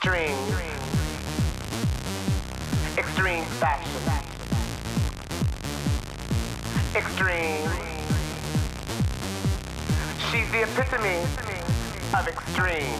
Extreme. Extreme fashion. Extreme. She's the epitome of extreme.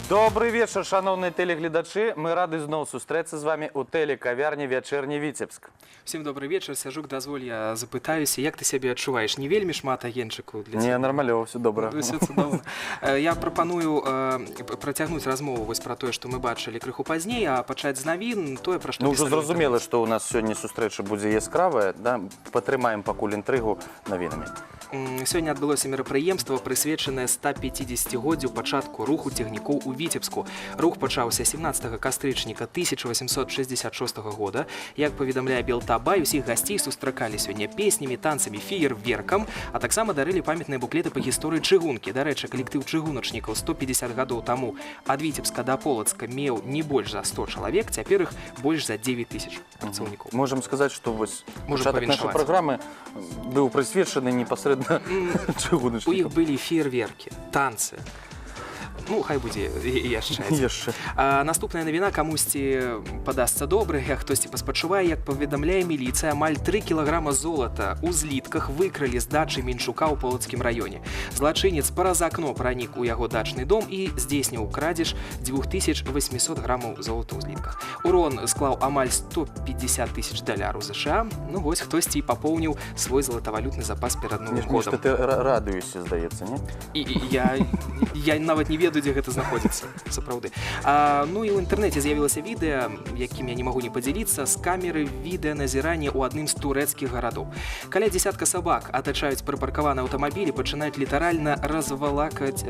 Добры вечар, шаноўныя тэлегледачы. Мы рады зноў сустрэцца з вамі ў тэлекавярні «Вячэрні Віцебск». Всем добрый вечар. Сяжук, дазволь, я запытаюся, як ты сябе адчуваеш? Не вельмі шмат агенчыкаў для Не, цябе? нармалёва, всё добра. Усё цудоўна. Я прапаную працягнуць размову вось пра тое, што мы бачылі крыху пазней, а пачаць з навін, тое, пра што Ну, ўжо пісалі ў зразумела, інтэрнэце. што ў нас сёння сустрэча будзе яскравая, да? Падтрымаем пакуль інтрыгу навінамі. Сёння адбылося мерапрыемства, прысвечанае 150-годдзю пачатку руху цягнікоў у Віцебску. Рух пачаўся 17 кастрычніка 1866 года. Як паведамляе Белтабай, усіх гасцей сустракалі сёння песнямі, танцамі, феерверкам, а таксама дарылі памятныя буклеты па гісторыі чыгункі. Дарэчы, калектыў чыгуначнікаў 150 гадоў таму ад Віцебска да Полацка меў не больш за 100 чалавек, цяпер іх больш за 9 тысяч працаўнікоў. Можам сказаць, што вось Можам пачатак нашай павіншаваць. праграмы быў прысвечаны непасрэдна чыгуначнікам. У іх былі феерверкі, танцы. Ну, хай будзе яшчэ адзін. Яшчэ. Наступная навіна камусьці падасца добрай, а хтосьці паспачувае. Як паведамляе міліцыя, амаль 3 кілаграма золата ў злітках выкралі з дачы Мінчука ў Полацкім раёне. Злачынец праз акно пранік у яго дачны дом і здзейсніў крадзеж 2800 грамаў золата ў злітках. Урон склаў амаль 150 тысяч даляраў ЗША. Ну вось хтосьці і папоўніў свой золатавалютны запас перад Новым Міш, Міш, годам. ты радуешся, здаецца, не? І я нават не ведаю, дзе гэта знаходзіцца, сапраўды. Ну і ў інтэрнэце з'явілася відэа, якім я не магу не падзяліцца, з камеры відэаназірання ў адным з турэцкіх гарадоў. Каля дзесятка сабак атачаюць прыпаркаваны аўтамабіль і пачынаюць літаральна развалакаць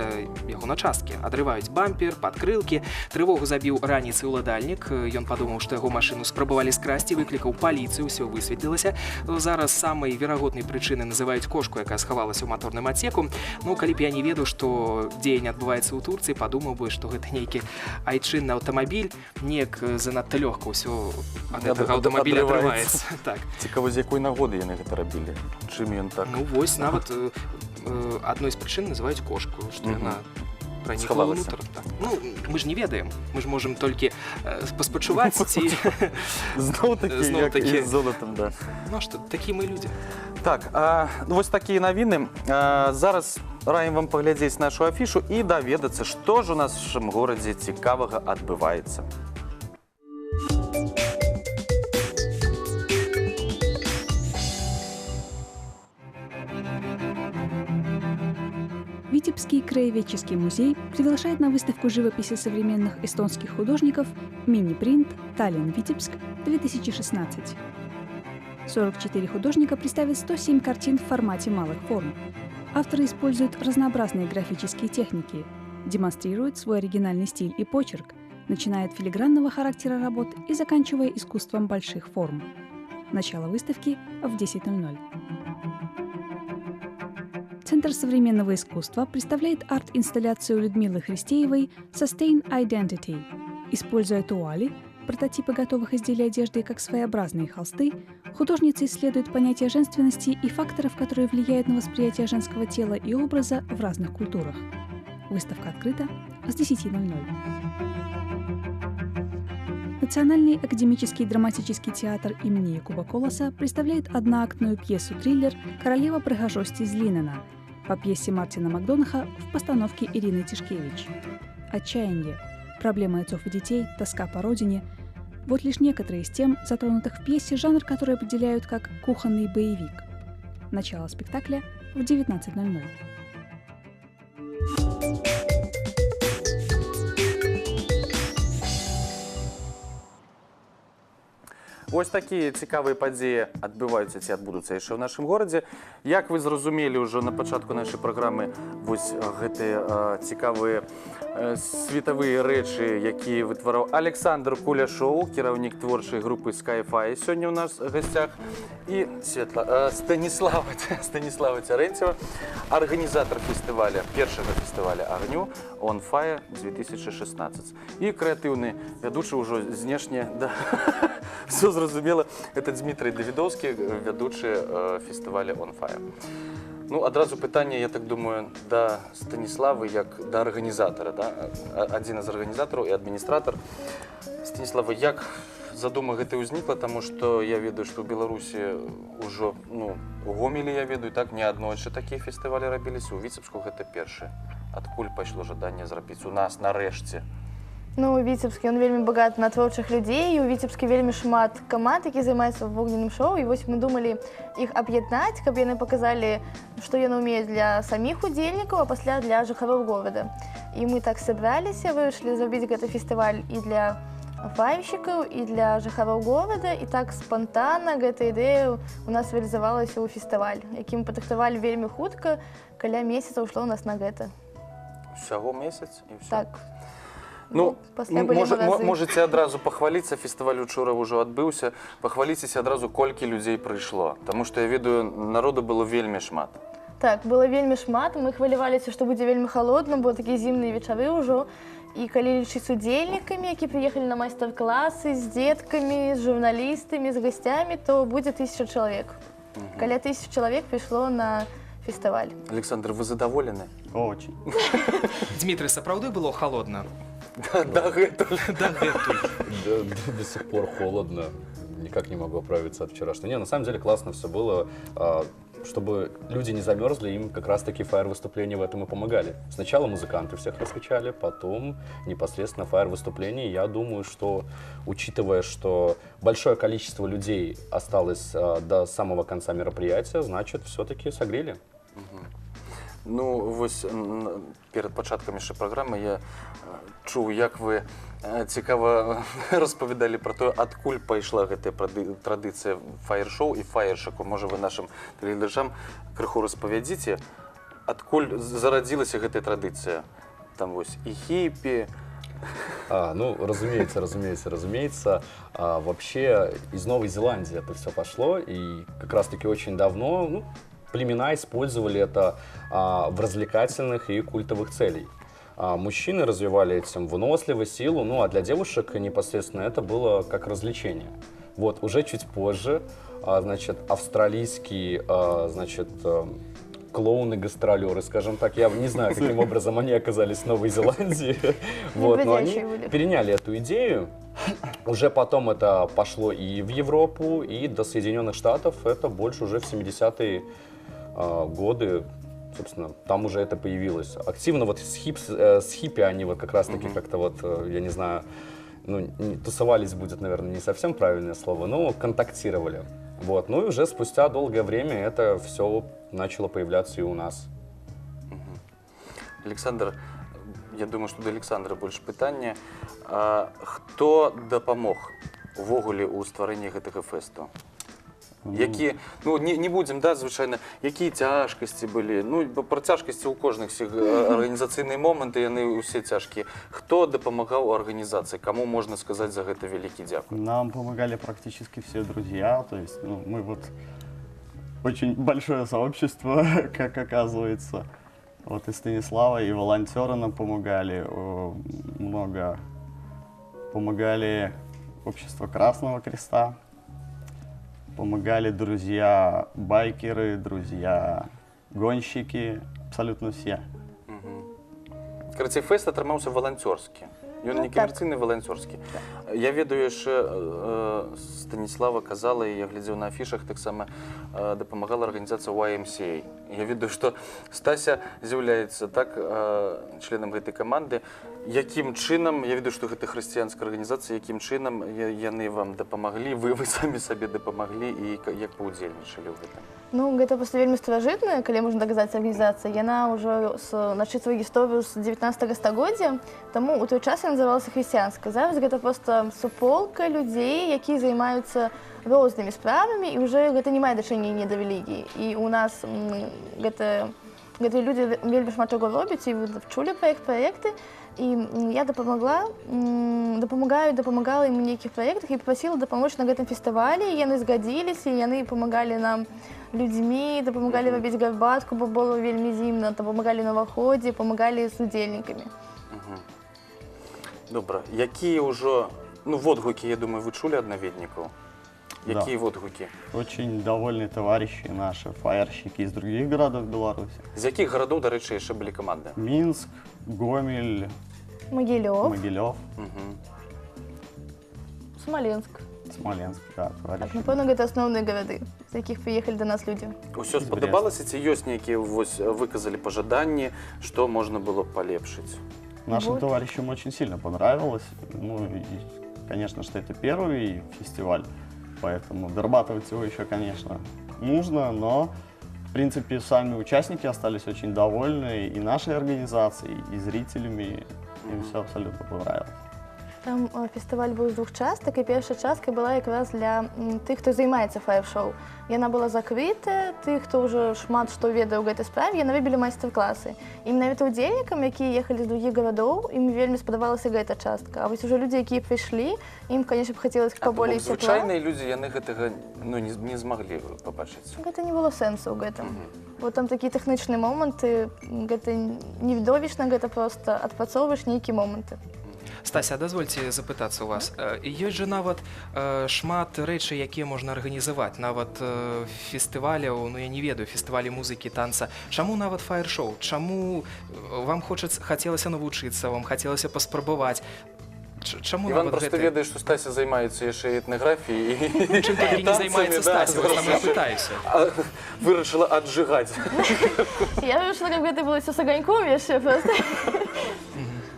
яго на часткі. Адрываюць бампер, падкрылкі. Трывогу забіў раніцай уладальнік. Ён падумаў, што яго машыну спрабавалі скрасці, выклікаў паліцыю, усё высветлілася. Зараз самай верагоднай прычынай называюць кошку, якая схавалася ў маторным адсеку. Ну, калі б я не ведаў, што дзеянне адбываецца ў Турцыі, падумаў бы, што гэта нейкі айчынны аўтамабіль, неяк занадта лёгка ўсё ад гэтага аўтамабіля адрываецца. адрываецца. Так. Цікава, з якой нагоды яны гэта рабілі? Чым ён так? Ну вось нават адной з прычын называюць кошку, што яна пранікла Схавалася. ўнутр. Так. Ну, мы ж не ведаем, мы ж можам толькі паспачуваць ці Зноў-такі, Зноў як і такі. з золатам, да. Ну а што, такія мы людзі. Так, ну, вось такія навіны. Зараз раім вам паглядзець нашу афішу і даведацца, што ж у нашым горадзе цікавага адбываецца. Витебский краеведческий музей приглашает на выставку живописи современных эстонских художников «Мини-принт. Таллин. Витебск. 2016». 44 художника представят 107 картин в формате малых форм. Авторы используют разнообразные графические техники, демонстрируют свой оригинальный стиль и почерк, начиная от филигранного характера работ и заканчивая искусством больших форм. Начало выставки в 10:00. Центр современного искусства представляет арт-инсталляцию Людмилы Христеевой «Sustain Identity». Используя туали, прототипы готовых изделий одежды как своеобразные холсты, художница исследует понятие женственности и факторов, которые влияют на восприятие женского тела и образа в разных культурах. Выставка открыта с 10:00. Национальный академический драматический театр имени Якуба Коласа представляет одноактную пьесу-триллер «Королева прыгажости из Линена» по пьесе Мартина Макдонаха в постановке Ирины Тишкевич. Отчаяние, проблемы отцов и детей, тоска по родине – вот лишь некоторые из тем, затронутых в пьесе, жанр который определяют как кухонный боевик. Начало спектакля в 19:00. Вось такія цікавыя падзеі адбываюцца ці адбудуцца яшчэ ў нашым горадзе. Як вы зразумелі ўжо на пачатку нашай праграмы, вось гэтыя цікавыя светавыя рэчы, якія вытвараў Александр Куляшоў, кіраўнік творчай групы Skyfi, сёння ў нас гасцях, і Станіслава Цярэнцева, арганізатар фестываля, першага фестываля агню On Fire 2016. І крэатыўны вядучы, ўжо знешне, да, все зразумела, это Дмітрый Давідоўскі, вядучы фестываля On Fire. Ну, адразу пытанне, я так думаю, да Станіславы, як да арганізатара, да? Адзін з арганізатараў і адміністратар. Станіслава, як задума гэта ўзнікла, таму што я ведаю, што ў Беларусі ўжо, ну, у Гомелі, я ведаю, так, не аднойчы такія фестывалі рабіліся, у Віцебску гэта першы. Адкуль пайшло жаданне зрабіць у нас нарэшце? Ну, у Віцебску ён вельмі багаты на творчых людзей, і ў Віцебску вельмі шмат каманд, які займаюцца вогненным шоу, і вось мы думалі іх аб'яднаць, каб яны паказалі, што яны ўмеюць, для саміх удзельнікаў, а пасля для жыхароў горада. І мы так сабраліся, вырашылі зрабіць гэты фестываль і для фаершчыкаў, і для жыхароў горада, і так спантанна гэта ідэя у нас рэалізавалася ў фестываль, які мы падрыхтавалі вельмі хутка, каля месяца ўшло у нас на гэта. Усяго месяц і ўсё? Так. Ну, пасля былі маразы. Можаце адразу пахваліцца, фестываль учора ўжо адбыўся, пахваліцеся адразу, колькі людзей прыйшло. Таму што я ведаю, народу было вельмі шмат. Так, было вельмі шмат, мы хваляваліся, што будзе вельмі халодна, бо такія зімныя вечары ўжо. І калі лічыць з удзельнікамі, які прыехалі на майстар-класы, з дзеткамі, з журналістамі, з гасцямі, то будзе 1000 чалавек. Каля 1000 чалавек прыйшло на фестываль. Александр, вы задаволены? Очень. Дмітрый, сапраўды было холодна? Дагэтуль. Дагэтуль. Да, до сих пор холодно. Никак не могу оправиться от вчерашнего. Не, на самом деле классно все было. Чтобы люди не замерзли, им как раз-таки фаер-выступления в этом и помогали. Сначала музыканты всех раскачали, потом непосредственно фаер-выступления. Я думаю, что, учитывая, что большое количество людей осталось до самого конца мероприятия, значит, все-таки согрели. Ну, вось перад пачаткам яшчэ праграмы я чуў, як вы цікава распавядалі пра тое, адкуль пайшла гэтая традыцыя фаер-шоу і фаершыку. Можа, вы нашым тэлегледачам крыху распавядзіце, адкуль зарадзілася гэтая традыцыя? Там вось і хіпі. Ну, разумеется, разумеется, разумеется. Вообще из Новой Зеландии это все пошло, и как раз-таки очень давно, ну, племена использовали это в развлекательных и культовых целей. Мужчины развивали этим выносливость, силу, ну а для девушек непосредственно это было как развлечение. Вот, уже чуть позже, значит, австралийские, значит, клоуны-гастролеры, скажем так, я не знаю, каким образом они оказались в Новой Зеландии, вот, но они Бродячие были. Переняли эту идею. Уже потом это пошло и в Европу, и до Соединенных Штатов. Это больше уже в 70-е годы, собственно, там уже это появилось. Активно вот с хиппи они вот как раз-таки как-то вот, я не знаю, ну, тусовались будет, наверное, не совсем правильное слово, но контактировали. Вот. Ну и уже спустя долгое время это все начало появляться и у нас. Александр, я думаю, што да Александра больш пытання. Хто дапамог увогуле ў стварэнні гэтага фэсту? Які, ну, не будзем, да, звычайна, якія цяжкасці былі? Ну, бо пра цяжкасці ў кожных всіх арганізацыйныя моманты, яны ўсе цяжкія. Хто дапамагаў у арганізацыі? Каму можна сказаць за гэта вялікі дзякуй? Нам помогали практически все друзья, то есть, ну, мы вот очень большое сообщество, как оказывается. Вот и Станислава, и волонтеры нам помогали, много помогали общество Красного Креста, помогали друзья байкеры, друзья гонщики, абсолютно все. Карацей, фэст атрымаўся валанцёрскі. Ён Ну, не камерцыйны, валанцёрскі. Я ведаю яшчэ, Станіслава казала, і я глядзеў на афішах таксама, дапамагала арганізацыя YMCA. Я ведаю, што Стася з'яўляецца, так, членам гэтай каманды. Якім чынам, я ведаю, што гэта хрысціянская арганізацыя, якім чынам яны вам дапамаглі, вы самі сабе дапамаглі і як паўдзельнічалі ў гэтым? Ну, гэта просто вельмі старажытная, калі можна так казаць, арганізацыя. Яна ўжо начытвае гісторыю з 19 стагоддзя, таму ў той час яна называлася хрысціянскай. Зараз гэта просто суполка людзей, якія займаюцца рознымі справамі, і ўжо гэта не мае дачынення ні да рэлігіі. І у нас гэта Гэтыя людзі вельмі шмат чаго робяць, і вы чулі пра іх праекты. І я дапамагла, дапамагаю, дапамагала ім у нейкіх праектах і папрасіла дапамочь на гэтым фестывалі. І яны згадзіліся, і яны памагалі нам людзьмі, дапамагалі рабіць гарбатку, бо было вельмі зімна, дапамагалі на ўваходзе, памагалі з удзельнікамі. Добра. Якія ўжо, ну, водгукі, я думаю, вы чулі ад наведнікаў? Да. Якія водгукі? Очень довольны товарищи наши, фаерщики из других городов Беларуси. З якіх гарадоў, дарэчы, яшчэ былі каманды? Минск, Гомель, Магілёў, Могилев, Смаленск. Смоленск, да, Так, товарищи. напэўна, гэта асноўныя гарады, з якіх прыехалі да нас людзі. Усё З спадабалася ці ёсць нейкія, вось, выказалі пажаданні, што можна было б палепшыць? Нашим Вот. товарищам очень сильно понравилось. Ну и, конечно, что это первый фестиваль, поэтому дорабатывать его еще, конечно, нужно, но, в принципе, сами участники остались очень довольны и нашей организацией, и зрителями. Им все абсолютно понравилось. Там фестываль быў з двух частак, і першая частка была якраз для тых, хто займаецца фаер-шоу. Яна была закрытая, тых, хто ўжо шмат што ведае ў гэтай справе, яны рабілі майстар-класы. І менавіта удзельнікам, якія ехалі з другіх гарадоў, ім вельмі спадабалася гэта частка. А вось ужо людзі, якія прыйшлі, ім, конечно, б хацелася А то бок паболей цяпла. звычайныя людзі, яны гэтага, ну, не змаглі пабачыць. Гэта не было сэнсу ў гэтым. Бо там такія тэхнічныя моманты, гэта невідовішчна, гэта проста адпрацоўваеш нейкія моманты. Стася, дазвольце запытацца у вас. Ёсць жа нават шмат рэчай, якія можна арганізаваць, нават фестываляў, ну, я не ведаю, фестывалі музыкі, танца. Чаму нават фаер-шоу? Чаму вам хацелася навучыцца, вам хацелася паспрабаваць? Чаму Іван нават просто гэта? ведае, што Стася займаецца яшчэ і этнаграфіяй і Чым толькі не танцамі, займаецца да, Стася, вось там я зараз. пытаюся. А, вырашыла аджыгаць. Я вырашыла, каб гэта было ўсё с аганьком яшчэ просто.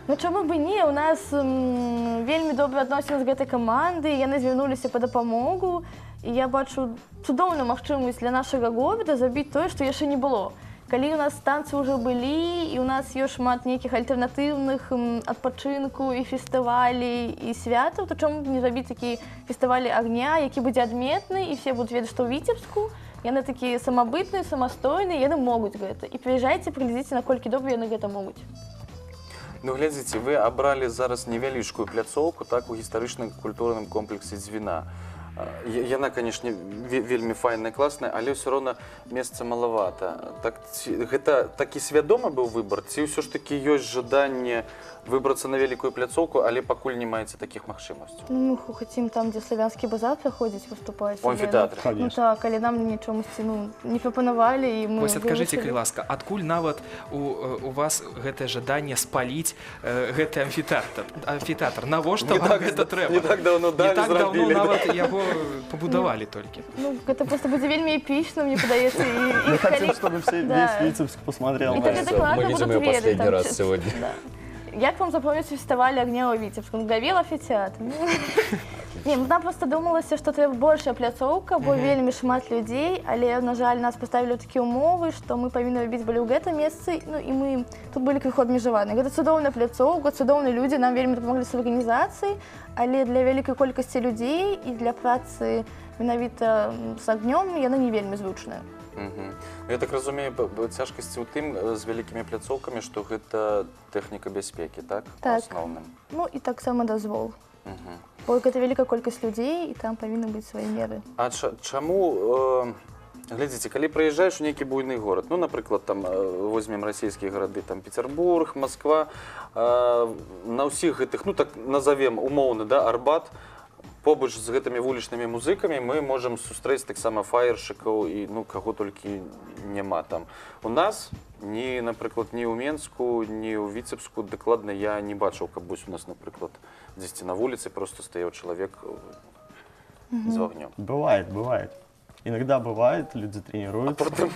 Ну чаму бы не? У нас вельмі добрыя адносіны з гэтай камандай, яны звярнуліся па дапамогу, і я бачу цудоўную магчымасць для нашага горада зрабіць тое, што яшчэ не было. Калі ў нас танцы ўжо былі, і ў нас ёсць шмат нейкіх альтэрнатыўных адпачынку і фестывалей і святаў, то чаму б не зрабіць такі фестывалі агня, які будзе адметны, і все будуць ведаць, што ў Віцебску яны такія самабытныя, самастойныя, яны могуць гэта. І прыязджайце, паглядзіце, наколькі добра яны гэта могуць. Ну, глядзіце, вы абралі зараз невялічкую пляцоўку, так, у гістарычным культурным комплексе «Дзвіна». Яна, канешне, вельмі файная, класная, але ўсё роўна месца малавата. Так, ці, гэта такі свядомы быў выбар, ці ўсё ж такі ёсць жаданне выбрацца на вялікую пляцоўку, але пакуль не маеце такіх магчымасцяў? Ну, мы хацім там, дзе славянскі базар праходзіць, выступаць. У амфітэатры. Ну Конечно. так, але нам нічомусьці, ну, не прапанавалі, і мы Вось адкажыце, вырашылі. калі ласка, адкуль нават у вас гэтае жаданне спаліць гэты амфітэатр? Амфітэатр? Навошта Не вам так гэта трэба? Не так даўно Не далі, так даўно зрабілі. нават яго пабудавалі толькі. Ну, гэта просто будзе вельмі эпічна, мне падаецца. І Мы хотим, калі- чтобы все, Да. весь Витебск посмотрел І на тады это. дакладна Мы видим будуць ее ведаць, последний там, раз сегодня. Да. Як вам запомніць фестываль агня ў Віцебску? Ну, Гавел амфітэатр. Ну. Не, ну, нам просто думалася, што трэба большая пляцоўка, бо вельмі шмат людзей, але, на жаль, нас паставілі ў такія умовы, што мы павінны рабіць былі ў гэтым месцы, ну і мы тут былі крыху абмежаваны. Гэта цудоўная пляцоўка, цудоўныя людзі, нам вельмі дапамаглі з арганізацыяй, але для вялікай колькасці людзей і для працы менавіта з агнём яна не вельмі зручная. Я так разумею, цяжкасці ў тым, з вялікімі пляцоўкамі, што гэта тэхніка бяспекі, так? У Так. асноўным. Ну і таксама дазвол. Бо гэта вялікая колькасць людзей, і там павінны быць свае меры. А чаму, глядзіце, калі прыязджаеш у нейкі буйны горад, ну, напрыклад, там, возьмем расійскія гарады, там, Петербург, Москва, на ўсіх гэтых, ну, так назовем умоўны, да, Арбат, побач з гэтымі вулічнымі музыкамі мы можам сустрэць таксама фаершчыкаў і, ну, каго толькі няма там. У нас ні, напрыклад, ні ў Менску, ні ў Віцебску дакладна я не бачыў, каб вось у нас, напрыклад, дзесьці на вуліцы просто стаяў чалавек з вагнём. Бывает, бывает. Иногда бывает, люди тренируются.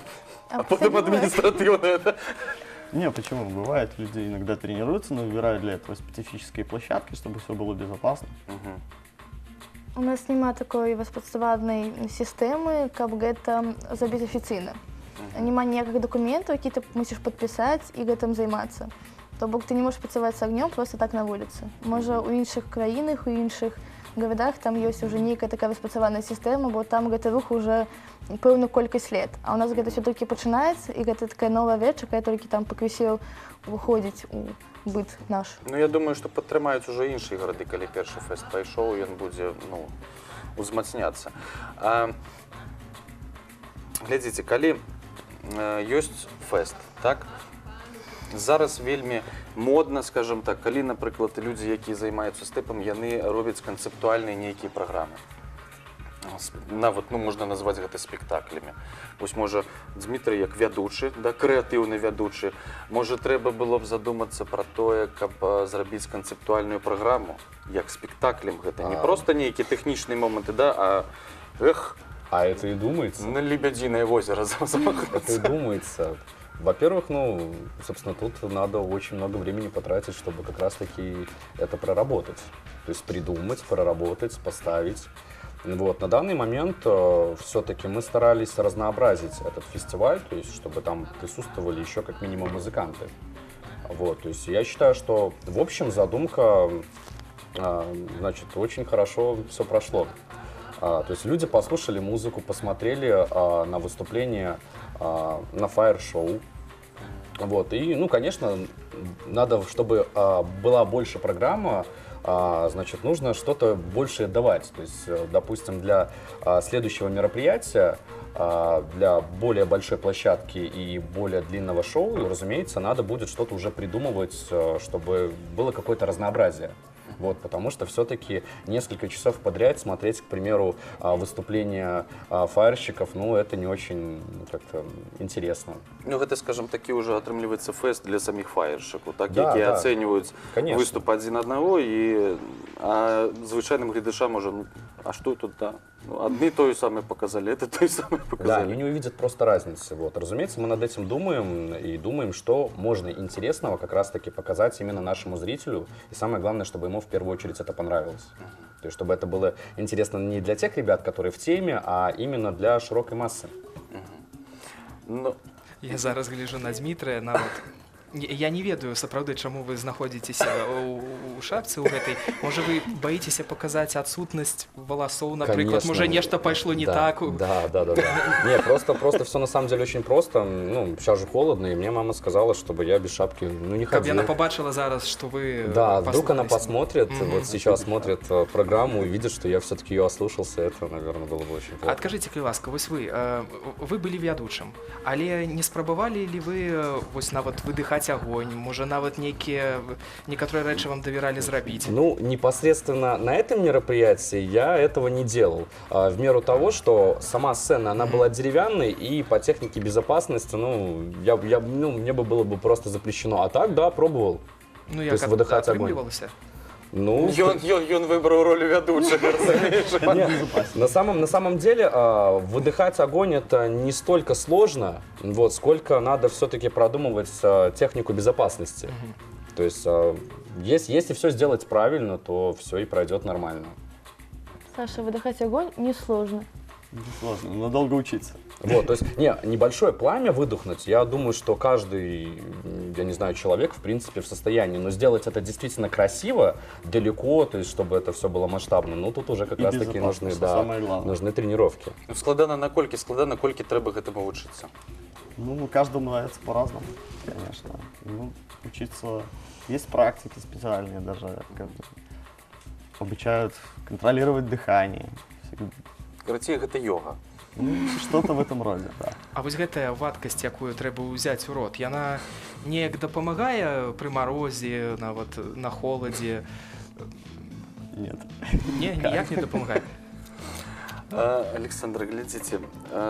А потым адміністратыўна это. Не, почему? Бывает, люди иногда тренируются, но выбирают для этого специфические площадки, чтобы все было безопасно. У нас няма такой распрацаванай сістэмы, каб гэта зрабіць афіцыйна. Няма ніякіх дакументаў, які ты мусіш падпісаць і гэтым займацца. То бок ты не можаш працаваць з агнём просто так на вуліцы. Можа, у іншых краінах, у іншых гарадах там ёсць уже нейкая такая распрацаваная сістэма, бо там гэты рух уже пэўную колькасць лет. А у нас гэта все толькі пачынаецца, і гэта такая новая рэч, якая толькі там пакрысе выходзіць у быт наш. Ну, я думаю, што падтрымаюць ужо іншыя гарады, калі першы фэст пайшоў, ён будзе, ну, узмацняцца. Глядзіце, калі ёсць фэст, так? Зараз вельмі модна, скажем так, калі, напрыклад, людзі, якія займаюцца стэпам, яны робяць канцэптуальныя нейкія праграмы. Нават, ну, можна назваць гэта спектаклямі. Вось, можа, Дмітрый як вядучы, да, крэатыўны вядучы, можа, трэба было б задумацца пра тое, каб зрабіць канцэптуальную праграму, як спектаклем гэта. Не проста нейкія тэхнічныя моманты, да, а эх, А это и думается. На Лебядзінае возера Это и замахнуцца. думается. Во-первых, ну, собственно, тут надо очень много времени потратить, чтобы как раз-таки это проработать. То есть придумать, проработать, поставить. Вот. На данный момент все-таки мы старались разнообразить этот фестиваль, то есть чтобы там присутствовали еще как минимум музыканты. Вот. То есть я считаю, что в общем задумка, значит, очень хорошо все прошло. То есть люди послушали музыку, посмотрели на выступление, на фаер-шоу. Вот. И, ну, конечно, надо, чтобы была больше программа, значит, нужно что-то большее давать. То есть, допустим, для следующего мероприятия, для более большой площадки и более длинного шоу, разумеется, надо будет что-то уже придумывать, чтобы было какое-то разнообразие. Вот, потому что все-таки несколько часов подряд смотреть, к примеру, выступления фаерщиков, ну, это не очень как-то интересно. Ну, гэта, скажем, такі ўжо атрымліваецца фэст для саміх фаершчыкаў, так, Да, якія да. ацэньваюць Конечно. выступ адзін аднаго, і звычайным гледачам уже, ну, а что тут, да? Ну, одни то самое показали, это то самое Да, показали. они не увидят просто разницы. Вот. Разумеется, мы над этим думаем и думаем, что можно интересного как раз-таки показать именно нашему зрителю. И самое главное, чтобы ему в первую очередь это понравилось. То есть, чтобы это было интересно не для тех ребят, которые в теме, а именно для широкой массы. Ну, Я зараз гляжу на Дмітрыя, нават я не ведаю сапраўды, чаму вы знаходзіцеся у шапцы ў гэтай. Можа, вы баіцеся паказаць адсутнасць валасоў, напрыклад, Конечно. можа, нешта пайшло не Да, так. Да. Не, просто все на самом деле очень просто. Ну, сейчас же холодно, и мне мама сказала, чтобы я без шапки, ну, не Каб ходил. яна побачыла зараз, што вы Да, вдруг она паслухаліся. посмотрит, Мгм. вот сейчас смотрит программу и видит, что я все-таки ее ослушался, это, наверное, было бы очень плохо. Адкажыце, калі ласка, вось вы былі вядучым, але не спрабавалі ли вы вось нават выдыхаць агонь, можа, нават нейкія некаторыя рэчы вам давяралі зрабіць? Ну, непосредственно на этом мероприятии я этого не делал. В меру того, что сама сцена, она была деревянной, и по технике безопасности, ну, ну, мне бы было бы просто запрещено. А так, да, пробовал. Ну, То як есть выдыхаць огонь. атрымлівалася? Ну, ён выбраў ролю вядучага, разумееш? Нет, на самом деле выдыхать огонь — это не столько сложно, вот, сколько надо все-таки продумывать технику безопасности. То есть, если все сделать правильно, то все и пройдет нормально. Саша, выдыхать огонь несложно. Сложно, но долго учиться. Вот, то есть, не, небольшое пламя выдохнуть, я думаю, что каждый, я не знаю, человек, в принципе, в состоянии, но сделать это действительно красиво, далеко, то есть, чтобы это все было масштабно, ну, тут уже как И раз-таки безопасно, нужны, что да, самое главное. Нужны тренировки. Ну, складана наколькі, складана, колькі трэба гэтаму вучыцца? Ну, каждому нравится по-разному, конечно. Ну, учиться. Есть практики специальные даже, как бы, обучают контролировать дыхание. Карацей, гэта йога. Ну, что-то в этом роде, да. А вось гэтая вадкасць, якую трэба ўзяць у рот, яна неяк дапамагае пры марозе, нават на холадзе? Нет. Не, ніяк не дапамагае. Александр, глядзіце,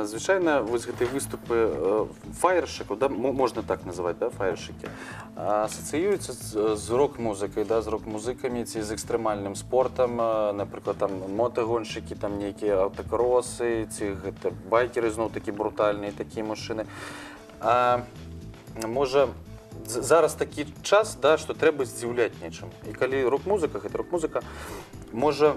звычайна вось гэтыя выступы фаершчыкаў, да, можна так называць, да, фаершчыкі, асацыююцца з рок-музыкай, да, з рок-музыкамі ці з экстрэмальным спортам, напрыклад, там мотагоншчыкі, там нейкія аўтакросы, ці гэта байкеры, зноў такі брутальныя такія мужчыны. А, можа, зараз такі час, да, што трэба здзіўляць нечым. І калі рок-музыка, гэта рок-музыка, можа,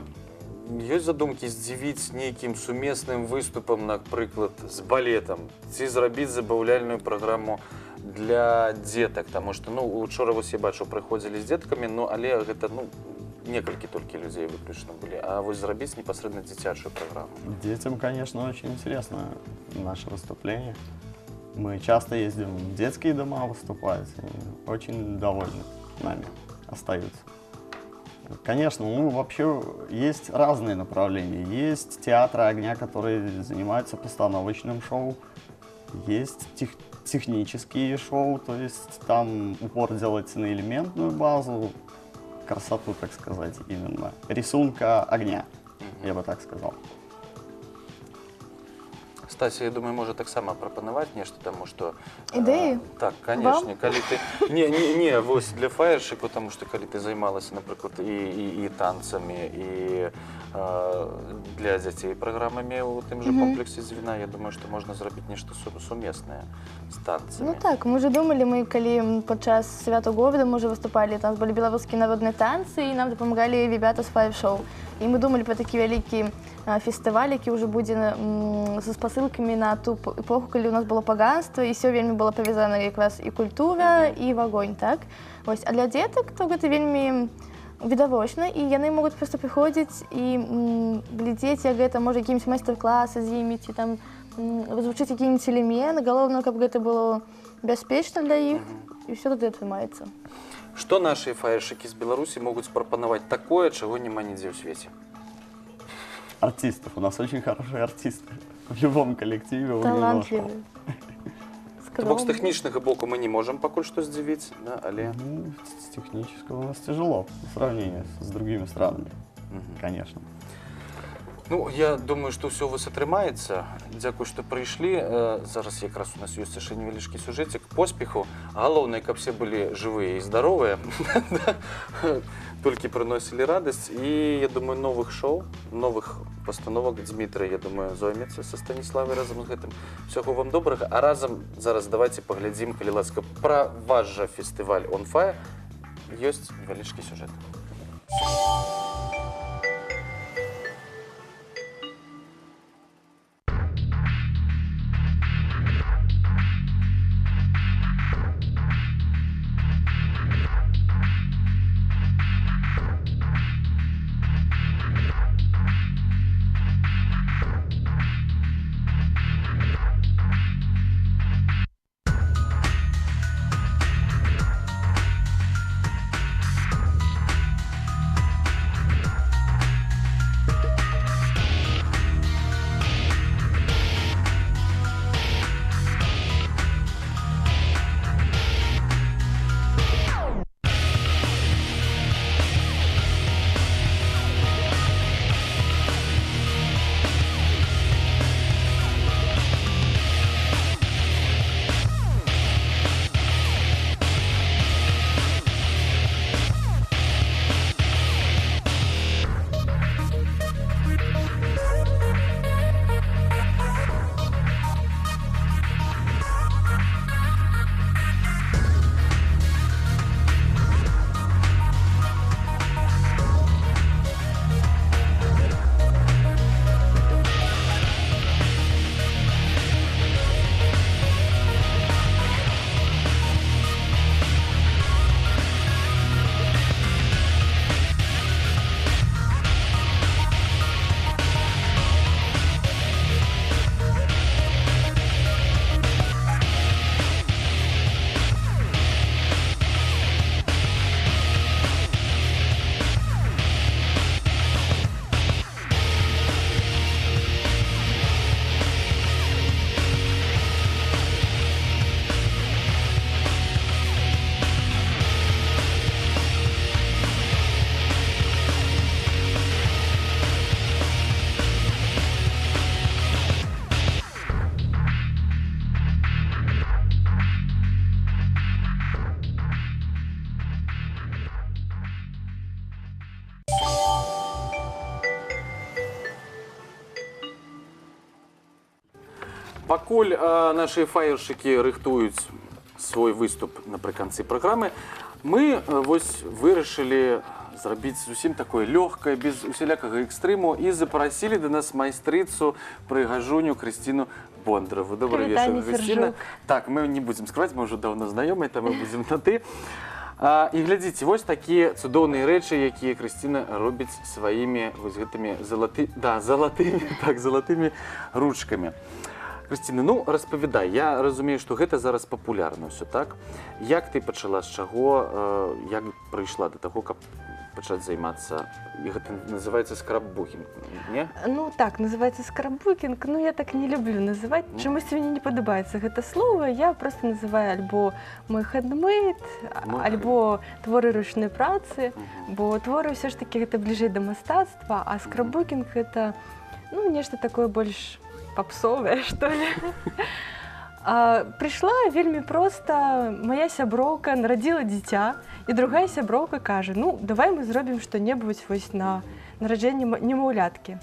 ёсць задумкі здзівіць нейкім сумесным выступам, напрыклад, з балетам, ці зрабіць забаўляльную праграму для дзетак, таму што, ну, учора вось я бачыў, прыходзілі з дзеткамі, ну, але гэта, ну, некалькі толькі людзей выключна былі, а вось зрабіць непасрэдна дзіцячую праграму. Детям, конечно, очень интересно наше выступление. Мы часто ездим в детские дома выступать, и очень довольны нами остаются. Конечно, ну, вообще есть разные направления. Есть театры огня, которые занимаются постановочным шоу, есть технические шоу, то есть там упор делается на элементную базу, красоту, так сказать, именно, рисунка огня, я бы так сказал. Стася, я думаю, можа таксама прапанаваць нешта, таму што... Ідэі? Так, канешне, калі ты... Не, вось для фаершыку, таму што калі ты займалася, напрыклад, і танцамі, і для дзяцей праграмамі ў тым жа комплексе «Дзвіна», я думаю, што можна зрабіць нешта сумеснае з танцамі. Ну так, мы ўжо думалі, мы калі падчас свята года мы ўжо выступалі, там былі беларускія народныя танцы, і нам дапамагалі ребята з фаер-шоу. І мы думалі пра такі вялікі фестываль, які ўжо будзе з спасылкамі на ту эпоху, калі ў нас было паганства, і ўсё вельмі было павязана якраз і культура, і вагонь, так? Вось. А для дзетак то гэта вельмі відавочна, і яны могуць проста прыходзіць і глядзець, як гэта, можа, якімсь майстар-класы з імі, ці там развучыць які-нибудь элемент, галоўнае, каб гэта было бяспечна для іх, і ўсё тады атрымаецца. Што нашы фаершыкі з Беларусі могуць прапанаваць такое, чаго няма нідзе ў свеце? Артистов. У нас очень хорошие артисты. В любом коллективе. Талантливые. То бок з тэхнічнага боку мы не можам пакуль што здзівіць, да, але... Ну, с технического у нас тяжело по сравнению с другими странами, конечно. Ну, я думаю, што ўсё у вас атрымаецца. Дзякуй, што прыйшлі. Зараз якраз у нас ёсць яшчэ невялічкі сюжэцік. Поспеху. Галоўнае, каб все былі жывыя і здаровыя. Толькі прыносілі радасць. І, я думаю, новых шоу, новых пастановак Дмітрый, я думаю, зоймецца са Станіславай разам з гэтым. Усяго вам добрага. А разам зараз давайте паглядзім, калі ласка, пра ваш жа фестываль On Fire. Ёсць невялічкі сюжэт. Пакуль нашы фаершыкі рыхтуюць свой выступ напрыканцы праграмы, мы вось вырашылі зрабіць зусім такое лёгкае, без усялякага экстрыму, і запрасілі да нас майстрыцу прыгажуню Крысціну Бондараву. Добры вечар, Прывітанне, Крысціна. Сяржук. Так, мы не будзем скрываць, мы ўжо даўно знаёмыя, там мы будзем на ты. І глядзіце, вось такія цудоўныя рэчы, якія Крысціна робіць сваімі вось гэтымі да, залатымі, так, залатымі ручкамі. Крысціна, ну распавядай, я разумею, што гэта зараз папулярна ўсё, так? Як ты пачала, з чаго, як прыйшла да таго, каб пачаць займацца, і гэта называецца скрапбукінг, не? Ну так, называется скрапбукінг, ну я так не люблю называть. Ну. Чамусьці мне не падабаецца гэта слово. Я просто называю альбо мой хэндмейд, Мой альбо творы ручной працы, Мгм. бо творы ўсё ж такі гэта бліжэй да мастацтва, а скрапбукінг гэта, ну, нешта такое больш попсовое, что ли. Прыйшла вельмі проста: моя сяброўка нарадзіла дзіця, і другая сяброўка кажа: «Ну, давай мы зробім што-небудзь вось на нараджэнне немаўляткі».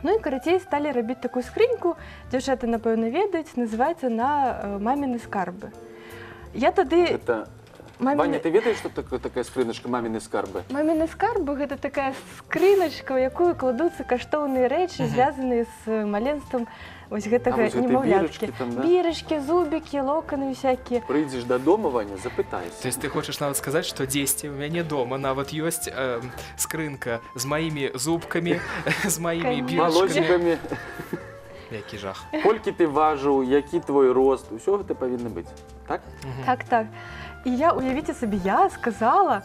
Ну і, карацей, сталі рабіць такую скрыньку, дзяўчаты, напэўна, ведаюць, называецца «На маміны скарбы». Я тады Гэта... маміны- Ваня, ты ведаеш, што такое такая скрыначка «Маміны скарбы»? «Маміны скарбы» — гэта такая скрыначка, у якую кладуцца каштоўныя рэчы, звязаныя з маленствам вось гэтага А, вось гэтыя немаўляткі. бірачкі там, да? Бірачкі, зубікі, локаны всякие. Прыйдзеш дадому, Ваня, запытайся. То есть ты хочаш нават сказаць, што дзесьці ў мяне дома нават ёсць скрынка з маімі зубкамі, з маімі Конечно. бірачкамі. Малозікамі. Які жах. Колькі ты важыў, які твой рост, усё гэта павінна быць. Так? Так. І я, уявіце сабе, я сказала: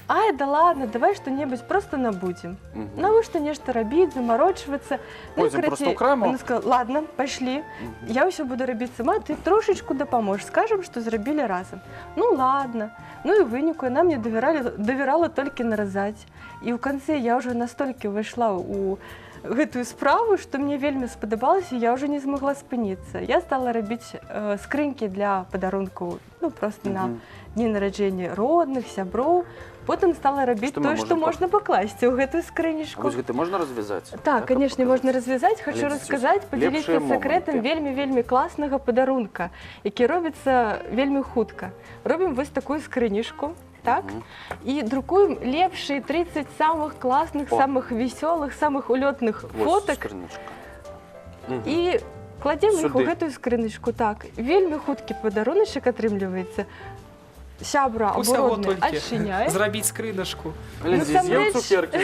«Ай, да ладно, давай что-нибудь просто набудзем. Мгм. Навошта нешта рабіць, замарочвацца?» Ну, і, Пойдзем просто карацей, ў краму. Она сказала: «Ладно, пошли. Я ўсё буду рабіць сама, ты трошечку дапаможаш, скажем, што зрабілі разам». Ну ладно. Ну і ў выніку яна мне давярала толькі наразаць. І ў канцы я ўжо настолькі ўвайшла ў гэтую справу, што мне вельмі спадабалася, я ўжо не змагла спыніцца. Я стала рабіць скрынькі для падарункаў, ну, просто на Мгм. дні нараджэння родных, сяброў. Потым стала рабіць Што мы тое, што можам можна пакласці ў гэтую А скрынечку. вось гэта можна развязаць? Так, конечно, каб можна паказаць? развязаць. Хочу Глядзіце, расказаць, падзяліцца лепшыя сакрэтам моманты. вельмі-вельмі класнага падарунка, які робіцца вельмі хутка. Робім вось такую скрынішку, так? Мгм. І друкуем лепшыя 30 самых класных, О. самых вясёлых, самых улётных Вось фотак скрыначка. Мгм. і кладзем іх у Сюды. гэтую скрыначку. Так, вельмі хуткі падаруначак атрымліваецца. Сябра або Усяго родны толькі адчыняе. зрабіць скрыначку. Глядзі, Насамрэч- з'еў цукеркі,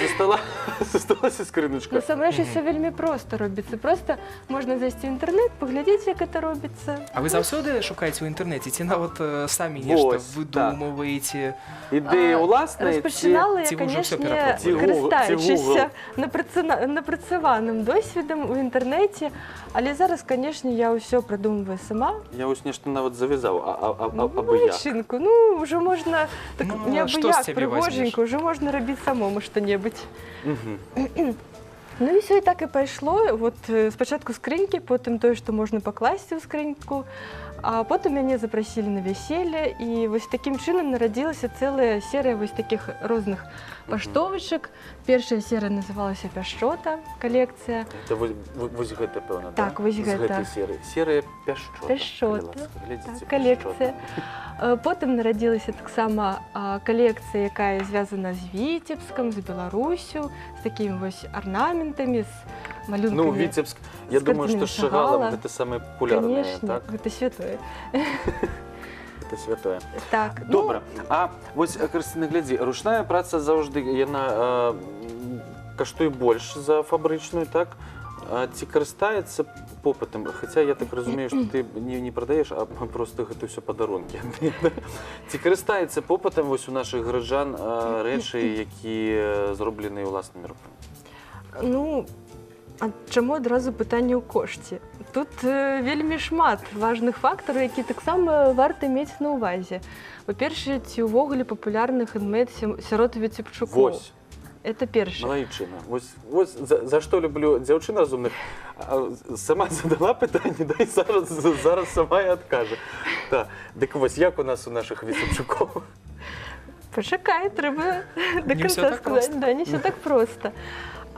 засталася скрыначка. Насамрэч усё вельмі проста робіцца. Просто можна зайсці ў інтэрнэт, паглядзець, як это робіцца. А вы заўсёды шукаеце ў інтэрнэце ці нават самі нешта Вось, выдумваеце? Ідэі ўласныя ці Распачынала я, ці вы ўжо ўсё канешне, перапрабавалі? Ці Google, ці карыстаючыся напрацаваным досведам у інтэрнэце, але зараз, канешне, я ўсё прадумваю сама. Я вось нешта нават завязаў, Ну, абы як. малайчынку, ну ўжо можна так Ну, не што з абы як цябе возьмеш? прыгоженька, ўжо можна рабіць самому што-небудзь. Мгм. Ну і все, і так і пайшло. Вот спачатку скрынькі, потым тое, што можна пакласці ў скрыньку, а потым мяне запрасілі на вяселле, і вось такім чынам нарадзілася цэлая серыя вось такіх розных паштовачак. Першая серыя называлася «Пяшчота», калекцыя. Это вось гэта, пэўна, да? Так, вось З гэта. гэтай серыі. Серыя «Пяшчота». «Пяшчота», Калі ласка, глядзіце, Так, калекцыя. Потым нарадзілася таксама калекцыя, якая звязана з Віцебскам, з Беларусю, з такімі вось арнаментамі, з малюнкамі. Ну, Віцебск, я з думаю, што карцінамі з Шагалам Шагала. гэта самае папулярнае, Конечно, так? гэта святое. Гэта святое. Так, ну, Добра. А вось, Крысціна, глядзі, ручная праца заўжды яна каштуе больш за фабрычную, так? А ці карыстаецца попытам? Хаця я так разумею, што ты не прадаеш, а просто гэта ўсё падарункі. Ці карыстаецца попытам вось у нашых гараджан рэчы, якія зробленыя ўласнымі рукамі? Ну, а чаму адразу пытанне ў кошце? Тут вельмі шмат важных фактараў, які таксама варта мець на ўвазе. Па-першае, ці ўвогуле папулярны хэндмейд сярод віцебчукоў? Вось. Это першае. Малайчына. Вось за што люблю дзяўчын разумных. Сама задала пытанне, да, і зараз сама і адкажа. Так. Дык вось, як у нас у нашых віцебчукоў? Пачакай, трэба до Не ўсё конца так сказаць. проста. Да, не все так просто.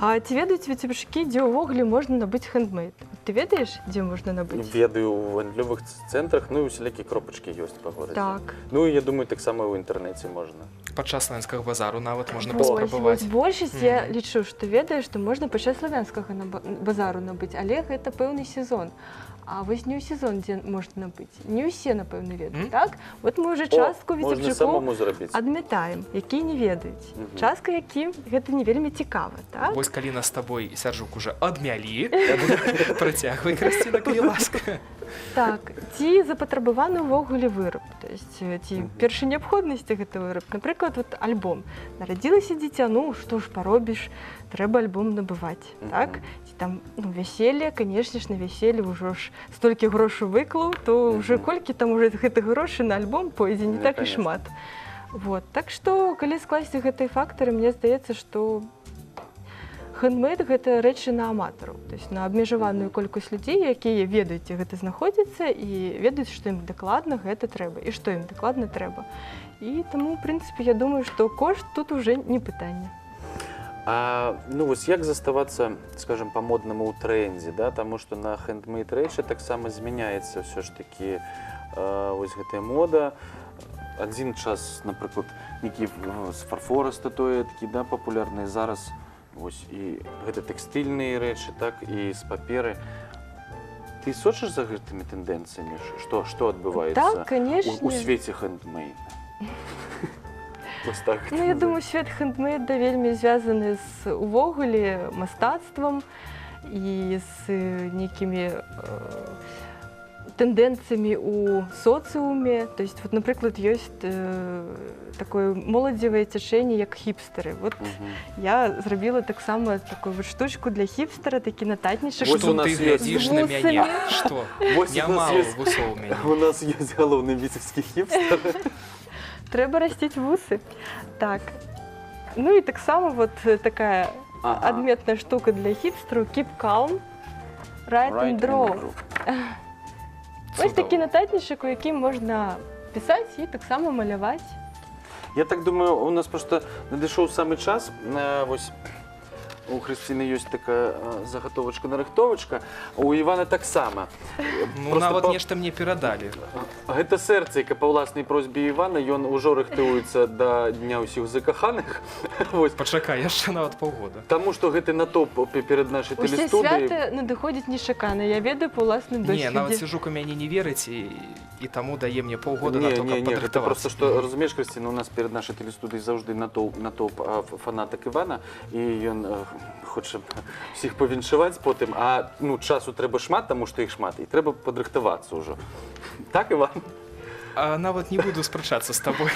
А ці ведаюць віцебчукі, дзе ўвогуле можна набыць хэндмейд? Ты ведаеш, дзе можна набыць? Ведаю, у гандлёвых цэнтрах, ну і усялякія кропачкі ёсць па горадзе. Так. Ну і я думаю, таксама ў інтэрнэце можна. Падчас Славянскага базару нават можна Вось, паспрабаваць. вось большасць, я Мгм. лічу, што ведае, што можна падчас Славянскага базару набыць, але гэта пэўны сезон. А вось не ў сезон, дзе можна набыць. Не ўсе, напэўна, ведаюць, М? так? Вот мы уже О, частку можна віцебчыкоў самому зрабіць. адмятаем, якія не ведаюць. Мгм. Частка якім гэта не вельмі цікава, так? Вось калі нас з табой, Сяржук, уже адмялі, працягвай, Крысціна, калі ласка. Так, ці запатрабаваны ўвогуле выраб, то есть ці першай неабходнасці гэты выраб. Напрыклад, вот альбом. Нарадзілася дзіця, ну што ж паробіш, трэба альбом набываць, так? Ці там, ну, вяселле, канешне ж, на вяселле ўжо ж столькі грошай выклаў, то ўжо колькі там уже гэтых грошай на альбом пойдзе, не Ну, так і конечно. шмат. Вот. Так што, калі скласці гэтыя фактары, мне здаецца, што хэндмейд гэта рэчы на аматараў, то есть на абмежаваную колькасць людзей, якія ведаюць, дзе гэта знаходзіцца, і ведаюць, што ім дакладна гэта трэба і што ім дакладна трэба. І таму, в прынцыпе, я думаю, што кошт тут уже не пытанне. А, ну вось як заставацца, скажем, па-моднаму ў трэндзе, да? Таму што на хэндмейд рэчы таксама змяняецца ўсё ж такі вось гэтая мода. Адзін час, напрыклад, нейкі з фарфора статуэткі, да, папулярныя, зараз вось і гэта тэкстыльныя рэчы, так, і з паперы. Ты сочыш за гэтымі тэндэнцыямі, што адбываецца Так, канешне. у свеце хэндмейда? Вось так. Ну, я думаю, свет хэндмейда вельмі звязаны з увогуле мастацтвам і з нейкімі тэндэнцыямі ў соцыуме. То есть, вот, напрыклад, ёсць такое моладзевае цячэнне, як хіпстары. Вот я зрабіла таксама такую вот штучку для хіпстара, такі нататнічак. Вось Што у нас ты ёсць. глядзіш З на мяне? вусамі. Што? Вось у нас Няма ёсць- вусоў у мяне. У нас ёсць галоўны віцебскі хіпстер. Трэба расціць вусы. Так. Ну і таксама вот такая адметная штука для хіпстеру — keep calm, write and draw. Ось такі нататнічак, у якім можна пісаць і таксама маляваць. Я так думаю, у нас просто надышоў самы час. Вось у Хрысціны ёсць такая загатовачка нарыхтовачка, у Івана таксама. Ну, Просто нават нешта мне перадалі. Гэта сэрца, яка па ўласнай просьбе Івана, ён ужо рыхтуецца да дня ўсіх закаханых. Вось. Пачакай, яшчэ нават паўгода. Таму што гэты натоўп перад нашай Усе тэлестудыяй. святы надыходзяць нечакана. Я ведаю па ўласным Не, нават досведзе. Сержук у мяне не верыць і таму дае мне паўгода на Не, то, не, каб не, гэта падрыхтавацца. просто што, разумееш, Крысціна, у нас перад нашай тэлестудыяй заўжды натоўп фанатак Івана, і ён хоча всіх павіншаваць потым, а ну часу трэба шмат, таму што іх шмат, і трэба падрыхтавацца ўжо. Так, Іван? А, нават не буду спрачацца з табой.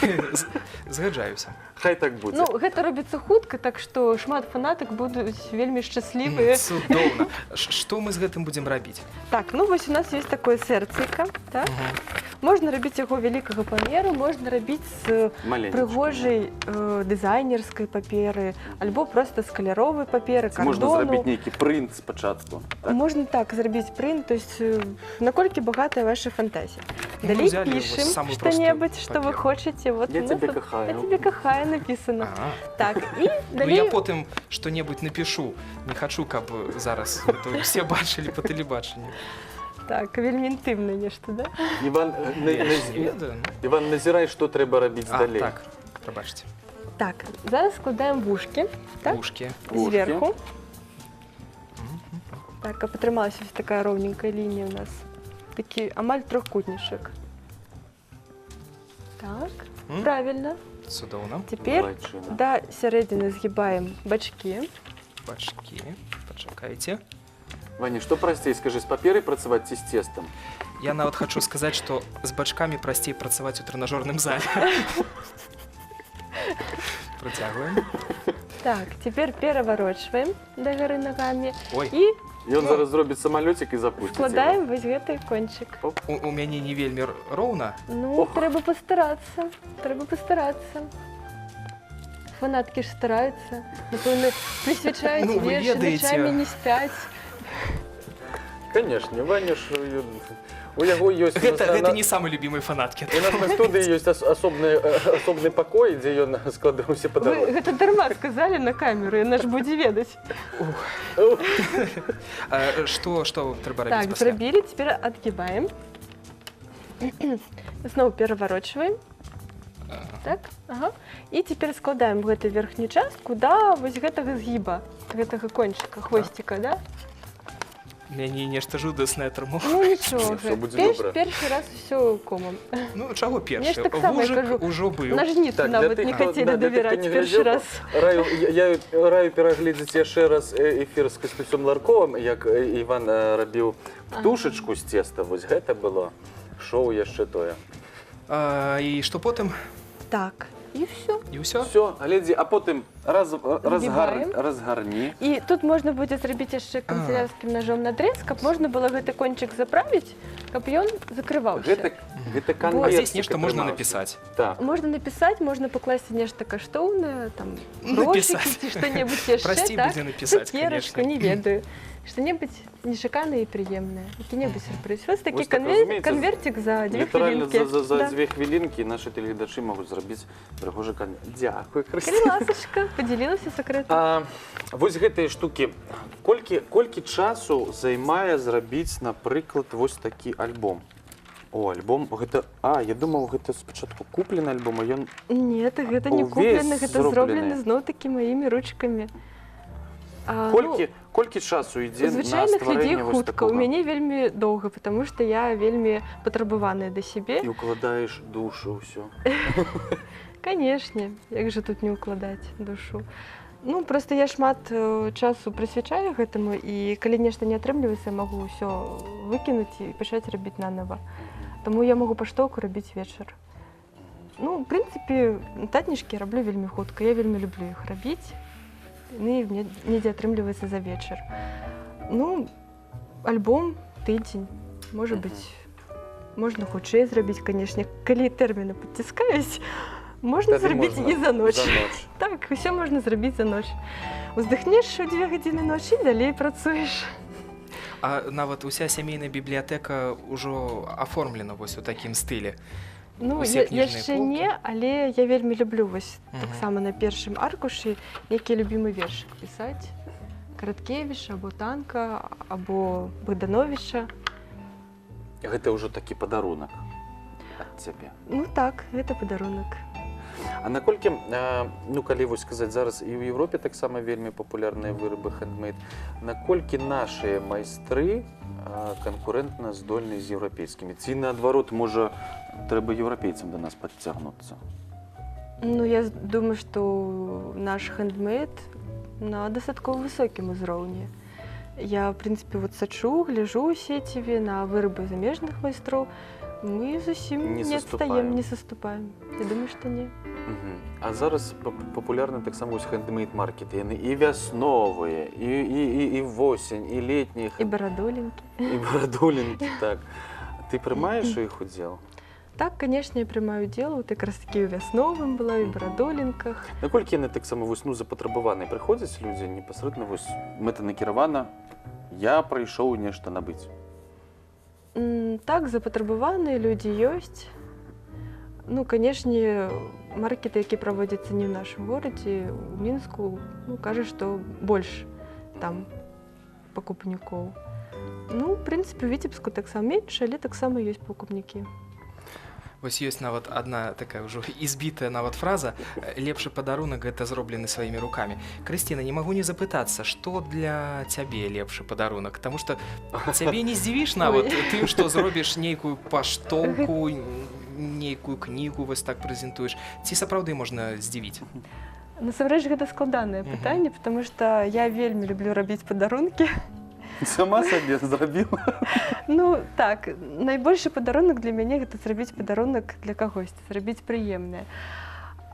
Згаджаюся. Хай так будзе. Ну, гэта робіцца хутка, так што шмат фанатак будуць вельмі шчаслівыя. Цудоўна. Што мы з гэтым будзем рабіць? Так, ну вось у нас ёсць такое сэрцыка, так? Можна рабіць яго вялікага памеру, можна рабіць з Маленечка. прыгожай дызайнерскай паперы, альбо проста з каляровай паперы, Ці можна кардону. зрабіць нейкі прынт спачатку. Так? Можна так зрабіць прынт, то есть наколькі багатая ваша фантазія. Ну, Далей взяли вось пішем самую простую што-небудзь, што вы паперу. хочаце. Вот Я у нас цябе тут кахаю. «Я цябе кахаю» написано. А. Так, і Ну, далей я потым што-небудзь напішу. Не хачу, каб зараз гэта ўсе бачылі па тэлебачанні. Так, вельмі інтымна нешта, да? Іван, Я ж не ведаю. Ну. Іван, назірай, што трэба рабіць А, далей. так, прабачце. Так, зараз складаем вушкі, так? Вушкі. Вушкі. Зверху. Так, каб атрымалася вось такая роўненькая лінія у нас. Такі амаль трохкутнічак. Так, правильно. Цудоўна. Цяпер Малайчына. да сярэдзіны згібаем бачкі. Бачкі. Пачакайце. Ваня, што прасцей, скажы, з паперай працаваць ці з цестам? Я нават хачу сказаць, што з бачкамі прасцей працаваць у трэнажорным зале. Працягваем. Так, цяпер пераварочваем дагары нагамі Ой. і Ён зараз зробіць самалёцік і запусціць яго. складаем вось гэты кончык. У мяне не вельмі роўна. Ну, Ох. трэба пастарацца, трэба пастарацца. Фанаткі ж стараюцца, напэўна, прысвячаюць Ну, вы вершы, ведаеце. начамі не спяць. Канешне, Ваня ж, у яго ёсць у нас Гэта, гэта не самы любімыя фанаткі. У нас на студыі ёсць асобны пакой, дзе ён складаў усе Вы падарункі. гэта дарма сказалі на камеру, яна ж будзе ведаць. А, што трэба рабіць Так, пасля? зрабілі, цяпер адгібаем. Зноў пераварочваем. Так, ага. І цяпер складаем гэту верхнюю частку да вось гэтага згіба, гэтага кончыка, хвосціка, да? Мяне нешта жудаснае атрымоўваецца. Ну нічога. Всё будзе добра. Першы раз усё комам. Ну, чаго Мне першы? ж таксама, я Вужык кажу, ужо быў. Нажніцу Так, для нават тых, не хто- хацелі да, для тых, хто давяраць не першы глядзеў, раз. Раю, я раю перагледзець яшчэ раз эфір з Кастусём Ларковым, як Іван рабіў птушачку з цеста. Вось гэта было шоу яшчэ тое. А, і што потым? Так, і ўсё. І ўсё? Всё, глядзі, а потым Набіваем. разгарні. І тут можна будзе зрабіць яшчэ канцылярскім ножом надрез, каб можна было гэты кончык заправіць, каб ён закрываўся. Гэта А канверцік здесь нешта можна атрымаўся. напісаць. Так. Можна напісаць, можна пакласці нешта каштоўнае, там Напісаць. грошыкі ці што-небудзь яшчэ, Прасцей так? будзе напісаць, Цукерачку, конечно. не ведаю. Што-небудзь нечаканае і прыемнае, які-небудзь сюрпрыз. Вось такі Вось так, разумееце, канверцік за дзве Літаральна хвілінкі. за Да. 2 хвілінкі нашы тэлегледачы могуць зрабіць прыгожы канверт. Дзякуй, Крысціна. Калі ласачка, падзялілася сакрэтам. А, вось гэтыя штукі. Колькі часу займае зрабіць, напрыклад, вось такі альбом? О, альбом, гэта... А, я думаў, гэта спачатку куплены альбом, а ён... Нет, гэта не Увесь куплены, гэта зроблены. зроблены зноў-такі маімі ручкамі. А, ну, Колькі часу ідзе у на звычайных людзей стварэнне вось хутка, у такога? мяне вельмі доўга, потому что я вельмі патрабаваная да сябе. І укладаеш душу ўсё. Канешне, як жа тут не ўкладаць душу. Ну, просто я шмат часу прысвячаю гэтаму, і калі нешта не атрымліваецца, я магу ўсё выкінуць і пачаць рабіць нанова. Таму я магу паштоўку рабіць вечар. Ну, в прынцыпе, нататніжкі раблю вельмі хутка. Я вельмі люблю іх рабіць. Яны мне недзе атрымліваецца за вечар. Ну, альбом тыдзень, можа быць, можна хутчэй зрабіць, канешне, калі тэрміны падціскаюць, можна Тады зрабіць можна і за ноч. За ноч. Так, усё можна зрабіць за ноч. Уздыхнеш у 2 гадзіны ночы і далей працуеш. А нават уся сямейная бібліятэка ўжо аформлена вось у такім стылі. Ну, Усе я, кніжныя яшчэ полкі. не, але я вельмі люблю вось таксама на першым аркушы нейкі любімы вершык пісаць. Караткевіча або Танка, або Богдановича. Гэта ўжо такі падарунак ад цябе. Ну так, гэта падарунак. А наколькі, ну, калі вось сказаць, зараз і ў Еўропе таксама вельмі папулярныя вырабы хэндмейд, наколькі нашыя майстры канкурэнтна здольны з еўрапейскімі? Ці наадварот, можа, трэба еўрапейцам да нас падцягнуцца? Ну, я думаю, што наш хэндмейд на дастаткова высокім узроўні. Я, в прынцыпе, вот сачу, гляжу ў сеціве на вырабы замежных майстроў. Мы зусім Не не саступаем. адстаем, не саступаем. Я думаю, што не. А зараз папулярны таксама вось хэндмейд маркеты. Яны і вясновыя, і восень, і летнія, І барадулінкі. і барадулінкі, так. Ты прымаеш у іх удзел? Так, конечно, я прымаю удзел, вот якраз такі ў вясновым была, і ў барадулінках. Наколькі яны таксама вось, ну, запатрабаваныя, прыходзяць людзі непасрэдна вось мэтанакіравана, я прыйшоў нешта набыць? Так, запатрабаваныя людзі ёсць. Ну, канешне, маркеты, які праводзяцца не ў нашым горадзе, у Мінску, ну, кажа, што больш там пакупнікоў. Ну, в прынцыпе, у Віцебску таксама менш, але таксама ёсць пакупнікі. Вось ёсць нават адна такая ўжо избитая нават фраза: «Лепшы падарунак — гэта зроблены сваімі рукамі». Крысціна, не магу не запытацца, што для цябе лепшы падарунак, таму што цябе не здзівіш нават тым, што зробіш нейкую паштоўку, нейкую кнігу вось так прэзентуеш. Ці сапраўды можна здзівіць? Насамрэч гэта складанае пытанне, потому что я вельмі люблю рабіць падарункі. Сама сабе зрабіла? Ну так, найбольшы падарунак для мяне — гэта зрабіць падарунак для кагосьці, зрабіць прыемнае.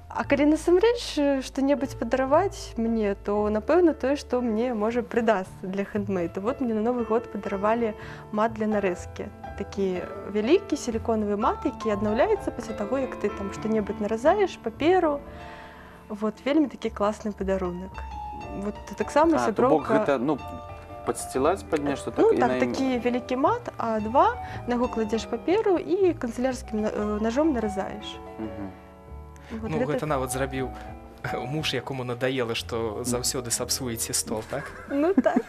А калі насамрэч што-небудзь падараваць мне, то, напэўна, тое, што мне можа прыдасца для хэндмейду. Вот мне на Новы год падаравалі мат для нарэзкі. Такі вялікі сіліконавы мат, які аднаўляецца пасля таго, як ты там што-небудзь наразаеш, паперу. Вот вельмі такі класны падарунак. Вот таксама А, то бок сяброўка. гэта, ну, падсцілаць пад нешта, так, Ну і так, на ім- такі вялікі мат А2, на яго кладзеш паперу і канцылярскім ножом наразаеш. Вот Ну, гэта- гэта нават зрабіў муж, якому надаела, што заўсёды сапсуеце стол, так? Ну так.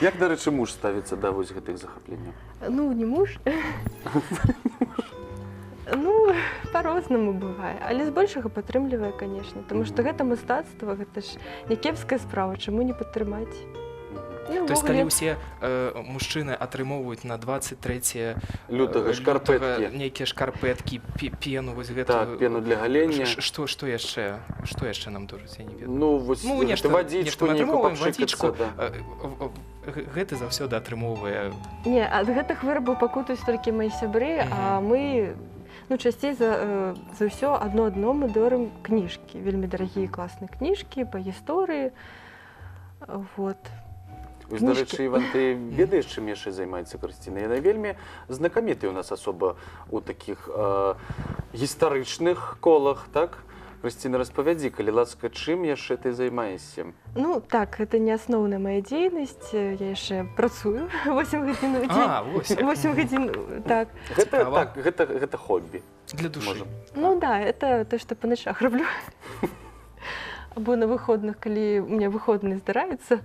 Як, дарэчы, муж ставіцца да вось гэтых захапленняў? Ну, не муж. Ну, по-рознаму бывае, але збольшага падтрымлівае, конечно, потому что гэта мастацтва, гэта ж не кепская справа, чаму не падтрымаць? Ну, То есть калі увогуле, ўсе мужчыны атрымоўваюць на 23 Лютага шкарпэткі. Нейкія шкарпэткі, пену вось гэтую. Так, пену для галення. Што яшчэ нам дораць, я не ведаю. Ну, вось, Ну, гэта нешта, вадзічку нешта мы нейкую атрымоўваем, папшыкацца, вадзічку. да. Гэты заўсёды атрымоўвае. Не, ад гэтых вырабаў пакутаюць толькі мои сябры, а мы, ну, часцей за ўсё адно адному дорым кніжкі, вельмі дарагія, класныя кніжкі па гісторыі. Вот. Вось, да Кніжкі. рэчы, Іван, ты ведаеш, чым яшчэ займаецца Крысціна? Яна вельмі знакамітая у нас асоба ў такіх гістарычных колах, так? Крысціна, распавядзі, калі ласка, чым яшчэ ты займаешся? Ну так, гэта не асноўная моя дзейнасць, я яшчэ працую 8 гадзін у дзень. А, вось як. 8 гадзін, так. Гэта, Цікава. так, гэта хобі. Для душы. Можам. Ну да, это то, что по ночах раблю. Або на выходных, калі у меня выходныя здараюцца.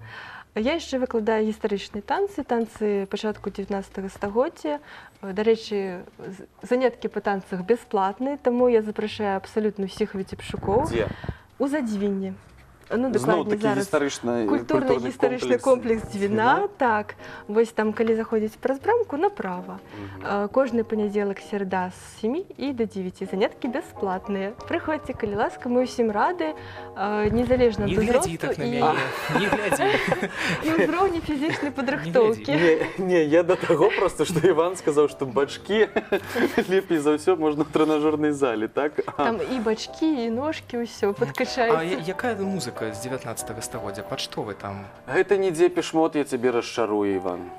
Я яшчэ выкладаю гістарычныя танцы, танцы пачатку 19 стагоддзя. Дарэчы, заняткі па танцах бясплатныя, таму я запрашаю абсалютна ўсіх віцебшукоў Дзе? у Задзвінні. Ну, Зноў дакладней такі зараз. гістарычны Культурна-гістарычны комплекс Дзвіна, так. Вось там, калі заходзіць праз брамку, направа. Кожны панядзелак, серада з 7 і до 9. Заняткі бясплатныя. Прыходзьце, калі ласка, мы ўсім рады, незалежна Не ад глядзі узросту так на і, мяне. Не глядзі. і ўзроўню фізічнай падрыхтоўкі. Не, я да таго просто, што Іван сказаў, што бачкі лепей за ўсё можна ў трэнажорнай зале, так? Там і бачкі, і ножкі, ўсё А падкачаецца. якая музыка з 19 стагоддзя? Пад што вы там? Гэта не Дэпеш Мод, я цябе расчарую, Іван.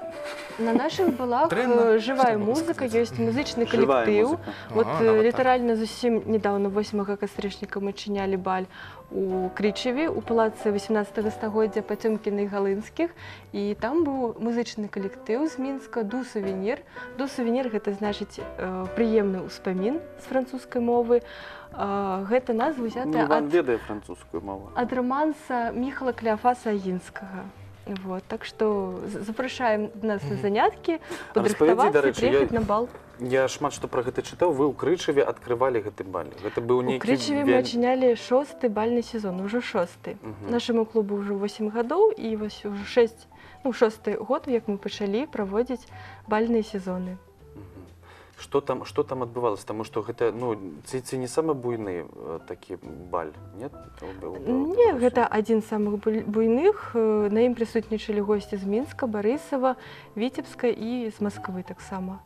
На нашых балах Дрэнна? жывая Што я магу музыка, сказаць? ёсць музычны Жывая калектыў. музыка. Вот А, нават так. літаральна зусім недавно, 8 кастрычніка, мы чынялі баль у Крычаве, у палацы 18 стагоддзя Пацёмкіных Галынскіх, і там быў музычны калектыў з Мінска «Ду сувенір». «Ду сувенір» — гэта значыць прыемны ўспамін з французскай мовы. Гэта назва Ну, узятая Іван ад, ведае французскую мову. ад романса Міхала Клеафаса Агінскага. Вот, так што запрашаем нас на Мгм. заняткі, Распавядзі, падрыхтавацца, дарэчы, прыехаць на бал. Я шмат што пра гэта чытаў, вы ў Крычаве адкрывалі гэты баль. Гэта быў У нейкі Крычаве мы адчынялі шосты бальны сезон, ужо шосты. Нашаму клубу ўжо 8 гадоў, і вось ужо 6, ну, шосты год, як мы пачалі праводзіць бальныя сезоны. Мгм. Што там адбывалася? Таму што гэта, ну, ці не самы буйны такі баль, нет? У Не, Беларусі? гэта адзін з самых буйных. На ім прысутнічалі госці з Мінска, Барысава, Віцебска і з Масквы таксама.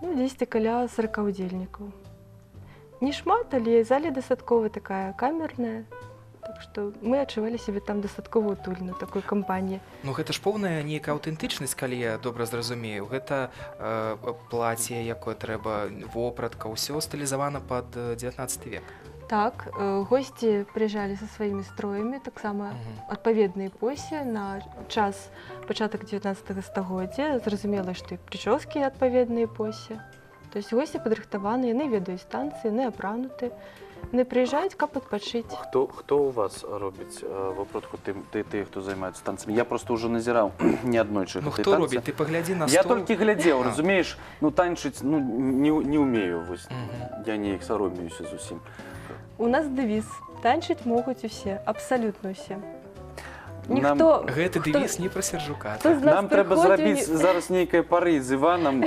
Ну, дзесьці каля 40 удзельнікаў. Не шмат, але зала дастаткова такая камерная. Так што мы адчувалі сябе там дастаткова утульна, такой кампаніі. Ну, гэта ж поўная нейкая аўтэнтычнасць, калі я добра зразумею. Гэта плацце, якое трэба, вопратка, ўсё стылізавана пад 19 век. Так, госці прыязджалі са сваімі строямі, таксама адпаведнай эпосе на час пачатак 19 стагоддзя. Зразумела, што і прычоскі адпаведнай эпосе. То есть госці падрыхтаваны, яны ведаюць танцы, яны апрануты. Яны прыязджаюць, каб адпачыць. Хто у вас робіць вопратку, ты, хто займаецца танцамі? Я просто ўжо назіраў не аднойчы Ну, гэтыя хто танцы. робіць? Ты паглядзі на Я стол. толькі глядзеў, А. разумееш, ну, танчыць, ну, не ўмею, вось. Мгм. Я неяк саромеюся зусім. У нас дэвіз: танчыць могуць усе, абсалютна усе. Нам- Ніхто, Гэты дэвіз не пра Сержука. хто з нас Нам трэба прыходзіў, зрабіць зараз нейкае пары з Іванам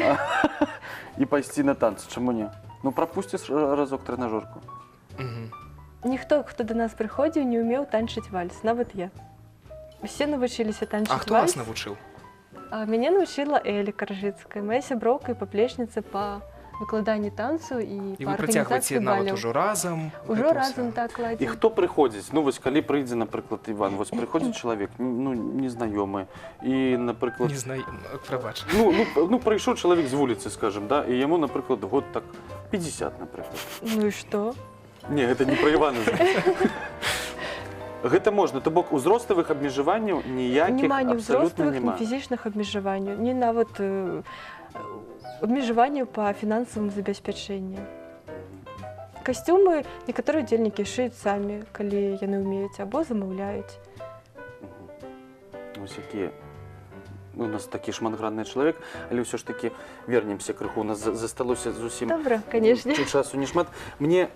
і пайсці на танцы. Чаму не? Ну, прапусціш разок трэнажорку. Ніхто, хто да нас прыходзіў, не ўмеў танчыць вальс, нават я. Усе навучыліся танчыць А хто вальс. вас навучыў? А мяне навучыла Эля Каржыцкая, моя сяброўка і паплечніца па выкладанні танцу і І па вы працягваеце арганізацыі нават баляў. ужо разам? Ужо гэта ўсё? разам, так, І ладзім. хто прыходзіць? Ну, вось калі прыйдзе, напрыклад, Іван, вось прыходзіць чалавек, ну, незнаёмы, і, напрыклад, Не знаю, прабач. Ну, прыйшоў чалавек з вуліцы, скажем, да, і яму, напрыклад, год так 50, напрыклад. Ну і што? Не, гэта не пра Івана. Гэта можна, то бок узроставых абмежаванняў ніякіх Няма ні абсалютна ўзроставых, ні няма. фізічных абмежаванняў, ні нават абмежаванняў па фінансавым забеспячэнні. Касцюмы некаторыя удзельнікі шыюць самі, калі яны ўмеюць, або замаўляюць. Вось якія у нас такі шматгранны чалавек, але ўсё ж такі вернемся крыху, у нас засталося зусім Добра, канешне. часу не шмат. Мне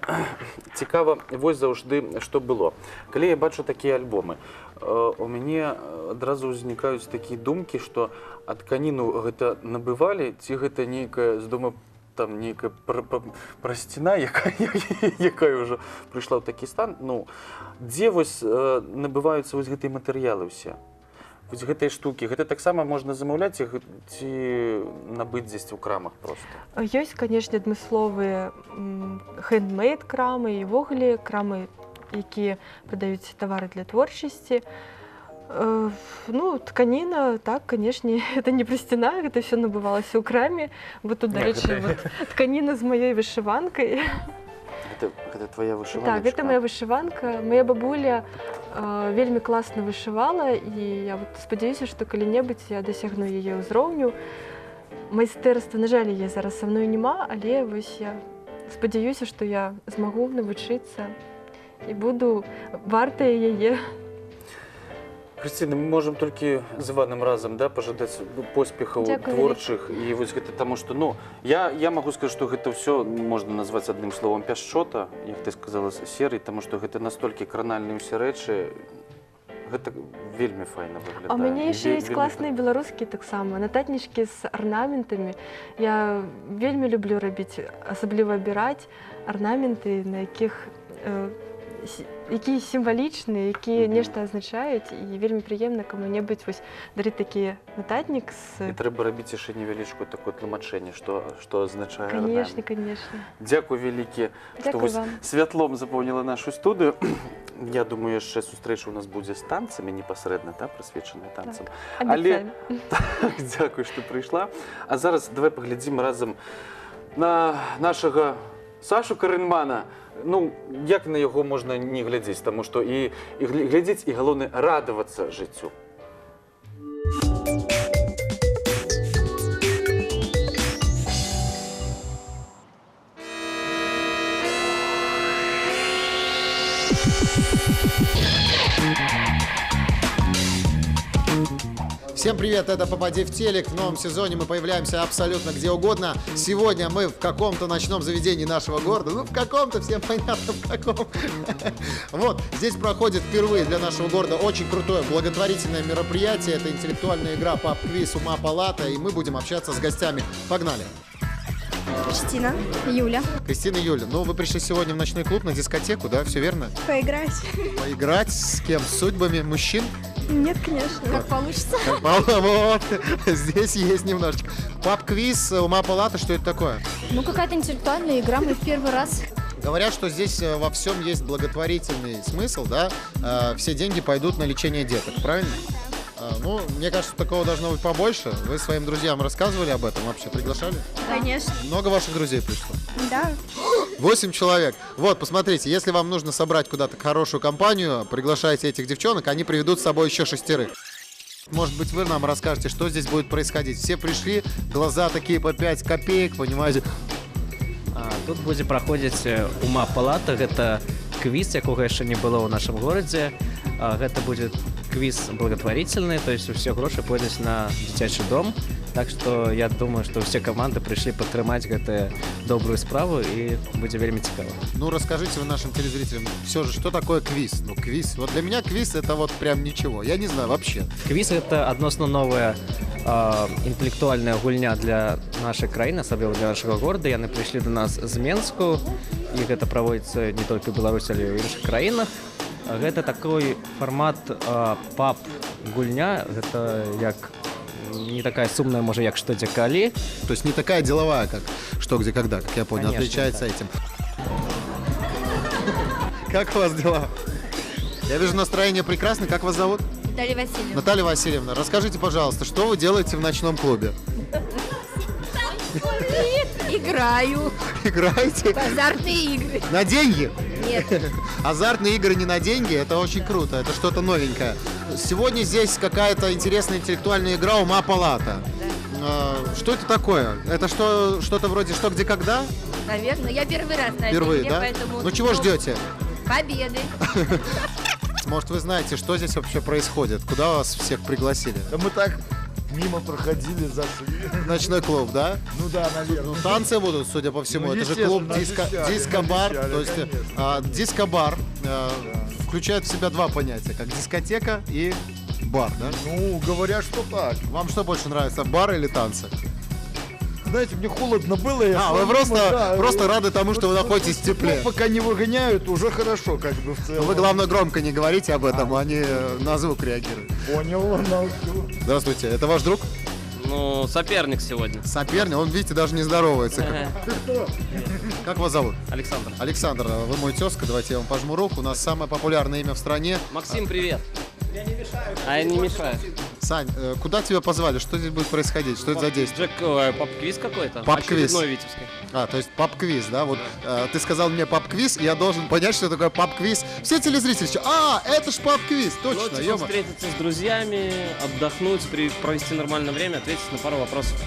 цікава вось заўжды, што было. Калі я бачу такія альбомы, у мяне адразу ўзнікаюць такія думкі, што а тканіну гэта набывалі, ці гэта нейкая з дома там нейкая прасціна, якая ўжо прыйшла ў такі стан. Ну, дзе вось набываюцца вось гэтыя матэрыялы ўсе? Вось гэтыя штукі, гэта таксама можна замаўляць ці набыць дзесьці ў крамах проста? Ёсць, канешне, адмысловыя хэндмейд крамы і ўвогуле крамы, якія прадаюць тавары для творчасці. Ну, тканіна, так, канешне, это не прасціна, гэта ўсё набывалася ў краме. Вот тут, дарэчы, вот, тканіна з маёй вышыванкай. Гэта твоя вышываначка? Так, гэта моя вышыванка. Моя бабуля вельмі класна вышывала, і я вот спадзяюся, што калі-небудзь я дасягну яе ўзроўню. Майстэрства, на жаль, яе зараз са мной няма, але вось я спадзяюся, што я змагу навучыцца і буду вартая яе. Крысціна, мы можам толькі з Іванам разам, да, пажадаць поспехаў Дзякуй творчых. І вось гэта таму, што, ну, я магу сказаць, што гэта ўсё можна назваць адным словам пяшчота, як ты сказала, серый, таму што гэта настолькі кранальныя ўсе рэчы, гэта вельмі файна выглядае. А ў мяне яшчэ ёсць Вельмі класныя беларускія таксама, нататнічкі з арнаментамі. Я вельмі люблю рабіць, асабліва абіраць арнаменты, на якія сімвалічныя, якія нешта азначаюць, і вельмі прыемна каму-небудзь вось дарыць такі нататнік з І трэба рабіць яшчэ невялічкую такое тлумачэнне, што азначае Канешне, арнамент. канешне. Дзякуй вялікі, што Дзякуй вось вам. святлом запоўніла нашу студыю. Я думаю, яшчэ сустрэча у нас будзе з танцамі непасрэдна, та, прысвечаная танцам. Так, Але абяцаем. так, дзякуй, што прыйшла. А зараз давай паглядзім разам на нашага Сашу Карэнмана. Ну, як на яго можна не глядзець, таму што і глядзець, і галоўнае радавацца жыццю. Всем привет, это «Попади в телек». В новом сезоне мы появляемся абсолютно где угодно. Сегодня мы в каком-то ночном заведении нашего города. Ну, в каком-то, всем понятно, в каком. Вот, здесь проходит впервые для нашего города очень крутое благотворительное мероприятие. Это интеллектуальная игра «Паб-квиз Ума Палата». И мы будем общаться с гостями. Погнали! Кристина, Юля. Кристина и Юля, ну вы пришли сегодня в ночной клуб на дискотеку, да, все верно? Поиграть. Поиграть с кем? С судьбами мужчин? Нет, конечно. Как получится. Как вот, здесь есть немножечко. Паб-квиз, Ума Палата, что это такое? Ну, какая-то интеллектуальная игра, мы в первый раз. Говорят, что здесь во всем есть благотворительный смысл, да? Все деньги пойдут на лечение деток, правильно? Ну, мне кажется, такого должно быть побольше. Вы своим друзьям рассказывали об этом вообще? Приглашали? Конечно. Много ваших друзей пришло? Да. 8 человек. Вот, посмотрите, если вам нужно собрать куда-то хорошую компанию, приглашайте этих девчонок, они приведут с собой еще 6. Может быть, вы нам расскажете, что здесь будет происходить. Все пришли, глаза такие по 5 копеек, понимаете? Тут будет проходить Ума Палата. Это квиз, якога яшчэ не было ў нашым горадзе. Гэта будет квиз благотворительный, то есть все грошы пойдуць на дзіцячы дом. Так что я думаю, что все команды пришли падтрымаць гэтую добрую справу, и будзе вельмі цікава. Ну, расскажите вы нашим телезрителям все же, что такое квиз? Ну, квиз. Вот для меня квиз это вот прям ничего. Я не знаю вообще. Квиз это адносна новая інтэлектуальная гульня для нашай краіны, асабліва для нашага горада. Яны прыйшлі до нас з Менску, і гэта праводіцца не толькі ў Беларусі, але і ў іншых краінах. Гэта такой фармат паб-гульня, гэта як не такая сумная, можа, як «Что, где, калі». То есть не такая деловая, как «Что, где, когда», как я понял, Конечно, отличается так. этим. Как у вас дела? Я вижу, настроение прекрасное. Как вас зовут? Наталья Васильевна. Наталья Васильевна, расскажите, пожалуйста, что вы делаете в ночном клубе? Играю. Играете? В азартные игры. На деньги? Нет. Азартные игры не на деньги, это очень круто, это что-то новенькое. Сегодня здесь какая-то интересная интеллектуальная игра «Ума Палата». Да. Что это такое? Это что-то вроде «Что, где, когда»? Наверное, я первый раз на этой Впервые, игре, да? поэтому... Ну чего ждете? Победы. Может, вы знаете, что здесь вообще происходит? Куда вас всех пригласили? Да мы так Мимо проходили, зашли. Ночной клуб, да? Ну да, наверное. Ну, танцы будут, судя по всему. Ну, это же клуб естественно, обещали, диско-бар. обещали, То есть диско-бар включает в себя два понятия, как дискотека и бар, да? Ну, говорят, что так. Вам что больше нравится, бар или танцы? Знаете, мне холодно было. Я А, вы шел мимо, просто, да, просто рады тому, что вы находитесь в тепле. Ну, пока не выгоняют, уже хорошо, как бы в целом. Вы, главное, громко не говорите об этом, они на звук реагируют. Понял, на всё. Здравствуйте, это ваш друг? Ну, соперник сегодня. Соперник? Он, видите, даже не здоровается. Как вас зовут? Александр. Александр, вы мой тезка, давайте я вам пожму руку. У нас самое популярное имя в стране. Максим, привет. Я не мешаю. А я не мешаю. Сань, куда тебя позвали? Что здесь будет происходить? Что это за действие? Джек, паб-квиз какой-то? Паб-квиз. Очередной витебский. А, то есть паб-квиз, да? Вот ты сказал мне паб-квиз, и я должен понять, что такое паб-квиз. Все телезрители еще, а, это ж паб-квиз, точно, Ну, типа, ё-моё. встретиться с друзьями, отдохнуть, провести нормальное время, ответить на пару вопросов.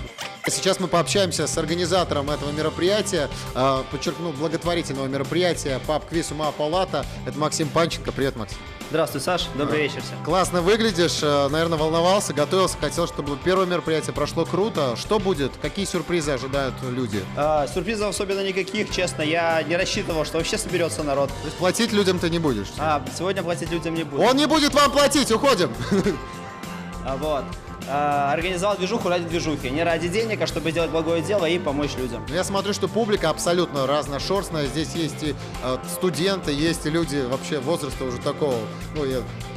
Сейчас мы пообщаемся с организатором этого мероприятия, подчеркну, благотворительного мероприятия «Паб-квиз Ума Палата». Это Максим Панченко. Привет, Максим. Здравствуй, Саш. Добрый вечер всем. Классно выглядишь. Наверное, волновался, готовился, хотел, чтобы первое мероприятие прошло круто. Что будет? Какие сюрпризы ожидают люди? Сюрпризов особенно никаких, честно. Я не рассчитывал, что вообще соберется народ. То есть платить людям ты не будешь? Сегодня платить людям не буду. Он не будет вам платить, уходим! Вот. Организовал движуху ради движухи. Не ради денег, а чтобы сделать благое дело и помочь людям. Я смотрю, что публика абсолютно разношерстная. Здесь есть и студенты, есть и люди вообще возраста уже такого. Ну,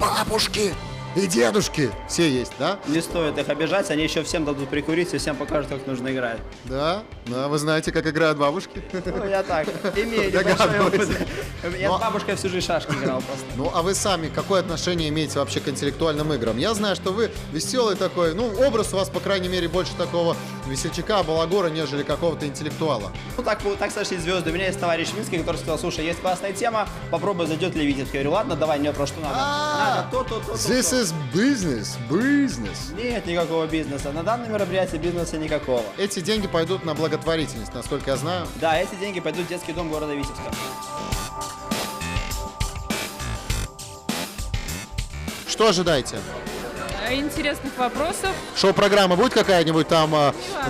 бабушки и дедушки. Все есть, да? Не стоит их обижать, они еще всем дадут прикурить и всем покажут, как нужно играть. Да? Да, вы знаете, как играют бабушки? Ну, я так, имею небольшой опыт. Я с бабушкой всю жизнь шашки играл просто. Ну, а вы сами какое отношение имеете вообще к интеллектуальным играм? Я знаю, что вы веселый такой, ну, образ у вас, по крайней мере, больше такого весельчака, балагура, нежели какого-то интеллектуала. Ну, так сошлись звезды. У меня есть товарищ Минский, который сказал, слушай, есть классная тема, попробуй, зайдет ли Витебск. Я говорю, ладно, давай, мне просто надо. Надо то, то, то, то. This is business, business. Нет никакого бизнеса. На данном мероприятии бизнеса никакого. Эти деньги пойдут на благотворительность, насколько я знаю. Да, эти деньги пойдут в детский дом города Витебска. Что ожидаете? Интересных вопросов. Шоу-программа будет какая-нибудь там?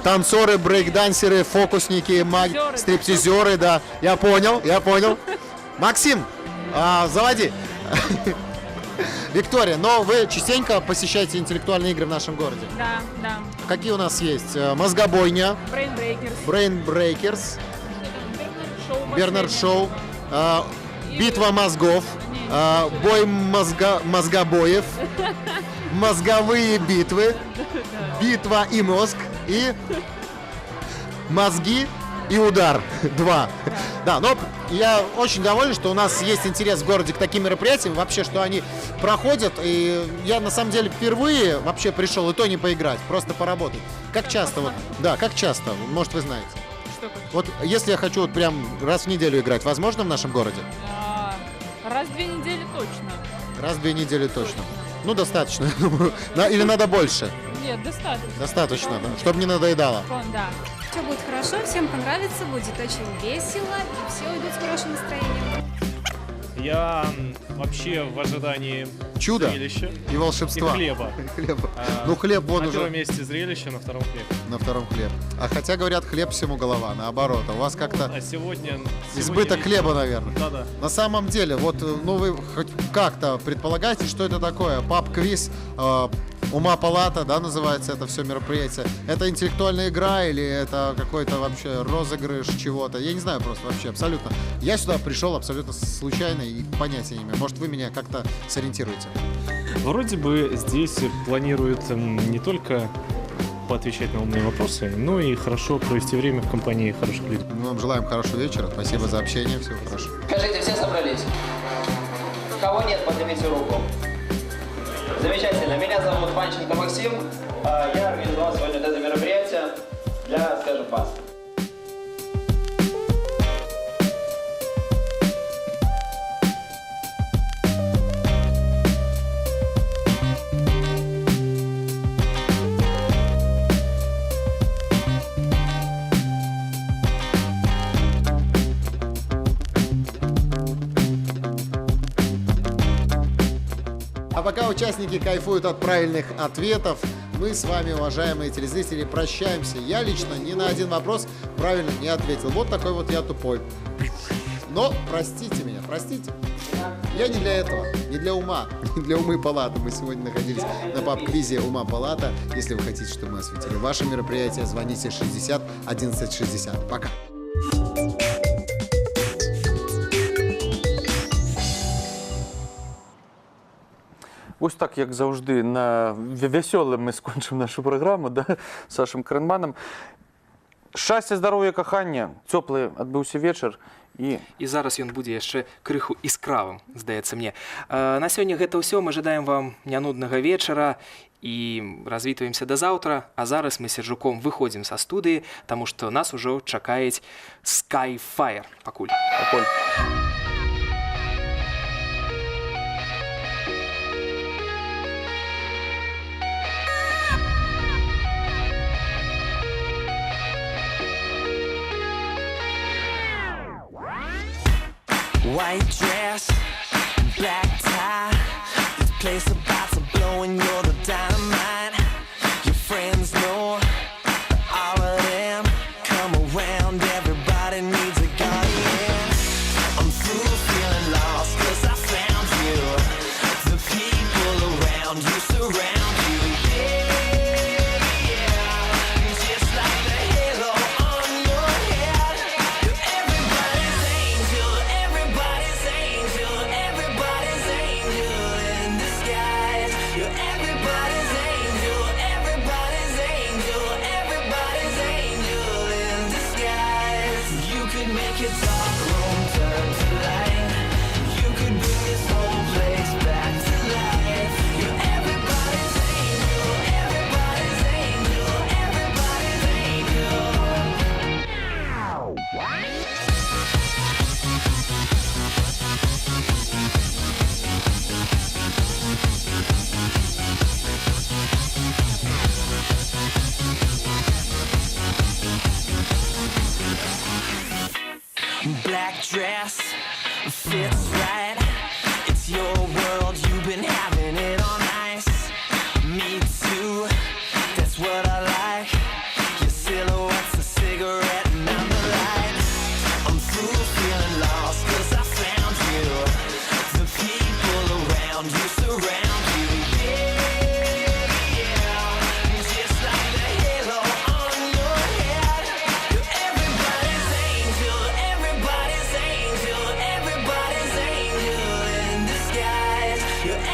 Танцоры, брейк-дансеры, фокусники, маги, стриптизеры, да. Я понял, я понял. Максим, заводи. Виктория, но вы частенько посещаете интеллектуальные игры в нашем городе? Да, да. Какие у нас есть? Мозгобойня. Brain Breakers. Brain Breakers. Бернард Шоу. Битва мозгов. Бой мозгобоев. Мозговые битвы. Битва и мозг. И мозги и удар. Два. Да, но я очень доволен, что у нас есть интерес в городе к таким мероприятиям, вообще, что они проходят. И я на самом деле впервые вообще пришел, и то не поиграть, просто поработать. Как часто? Вот, да, как часто? Может, вы знаете. Что как? Вот если я хочу вот прям раз в неделю играть, возможно в нашем городе? Раз в 2 недели точно. Раз в 2 недели точно. Ну, достаточно, я думаю. Или надо больше? Нет, достаточно. Достаточно, да? Чтобы не надоедало. Да. Все будет хорошо, всем понравится, будет очень весело, и все уйдут с хорошим настроением. Я вообще в ожидании чуда зрелища и волшебства. И хлеба. Хлеба. Ну, хлеб вон на уже. На первом месте зрелище, на втором хлеб. На втором хлеб. А хотя, говорят, хлеб всему голова, наоборот. А у вас как-то сегодня избыток хлеба, наверное. Да-да. На самом деле, вот, ну, вы хоть как-то предполагаете, что это такое? Паб-квиз, Ума палата, да, называется это все мероприятие. Это интеллектуальная игра или это какой-то вообще розыгрыш чего-то? Я не знаю просто вообще, абсолютно. Я сюда пришел абсолютно случайно и понятия не имею. Может, вы меня как-то сориентируете? Вроде бы здесь планируют не только поотвечать на умные вопросы, но и хорошо провести время в компании хороших людей. Мы вам желаем хорошего вечера. Спасибо за общение. Всего хорошего. Скажите, все собрались? Кого нет, поднимите руку. Замечательно. Меня зовут Панченко Максим. Я организовал сегодня вот это мероприятие для, скажем, вас. А пока участники кайфуют от правильных ответов, Мы с вами, уважаемые телезрители, прощаемся. Я лично ни на один вопрос правильно не ответил. Вот такой вот я тупой. Но простите меня, простите. Я не для этого, не для ума, не для Умы Палаты. Мы сегодня находились на паб-квизе Ума Палата. Если вы хотите, чтобы мы осветили ваше мероприятие, звоните 60 11 60. Пока. Вось так, як заўжды, на вясёлым мы скончым нашу праграму, да, з Сашам Кранманам. Шчасця, здароўя, кахання, цёплы адбыўся вечар. І зараз ён будзе яшчэ крыху іскравым, здаецца мне. На сёння гэта ўсё. Мы жадаем вам нянуднага вечара і развітваемся да заўтра. А зараз мы з Сержуком выходзім са студыі, таму што нас ужо чакаюць Skyfire. Пакуль. Пакуль. White dress, black tie. This place about to blow and you're the dynamite. Your friends know, all of them come around. Everybody needs a guardian. I'm through feeling lost 'cause I found you. The people around you surround you. Yeah, yeah. Just like the halo on your head. You're everybody's angel, everybody's angel, everybody's angel in disguise. You're everybody's angel, everybody's angel, everybody's angel in disguise. You could make a dark room turn to light. You could bring this whole place back to life. You're everybody's angel, everybody's angel, everybody's angel. Black dress fits right. It's your world, you've been having it on ice. Me too, that's what I like. Your silhouette's a cigarette and I'm the light. I'm through feeling lost 'cause I found you. The people around you surround you. Yeah, yeah. Just like the halo on your head. You're everybody's angel, everybody's angel, everybody's angel in disguise. You're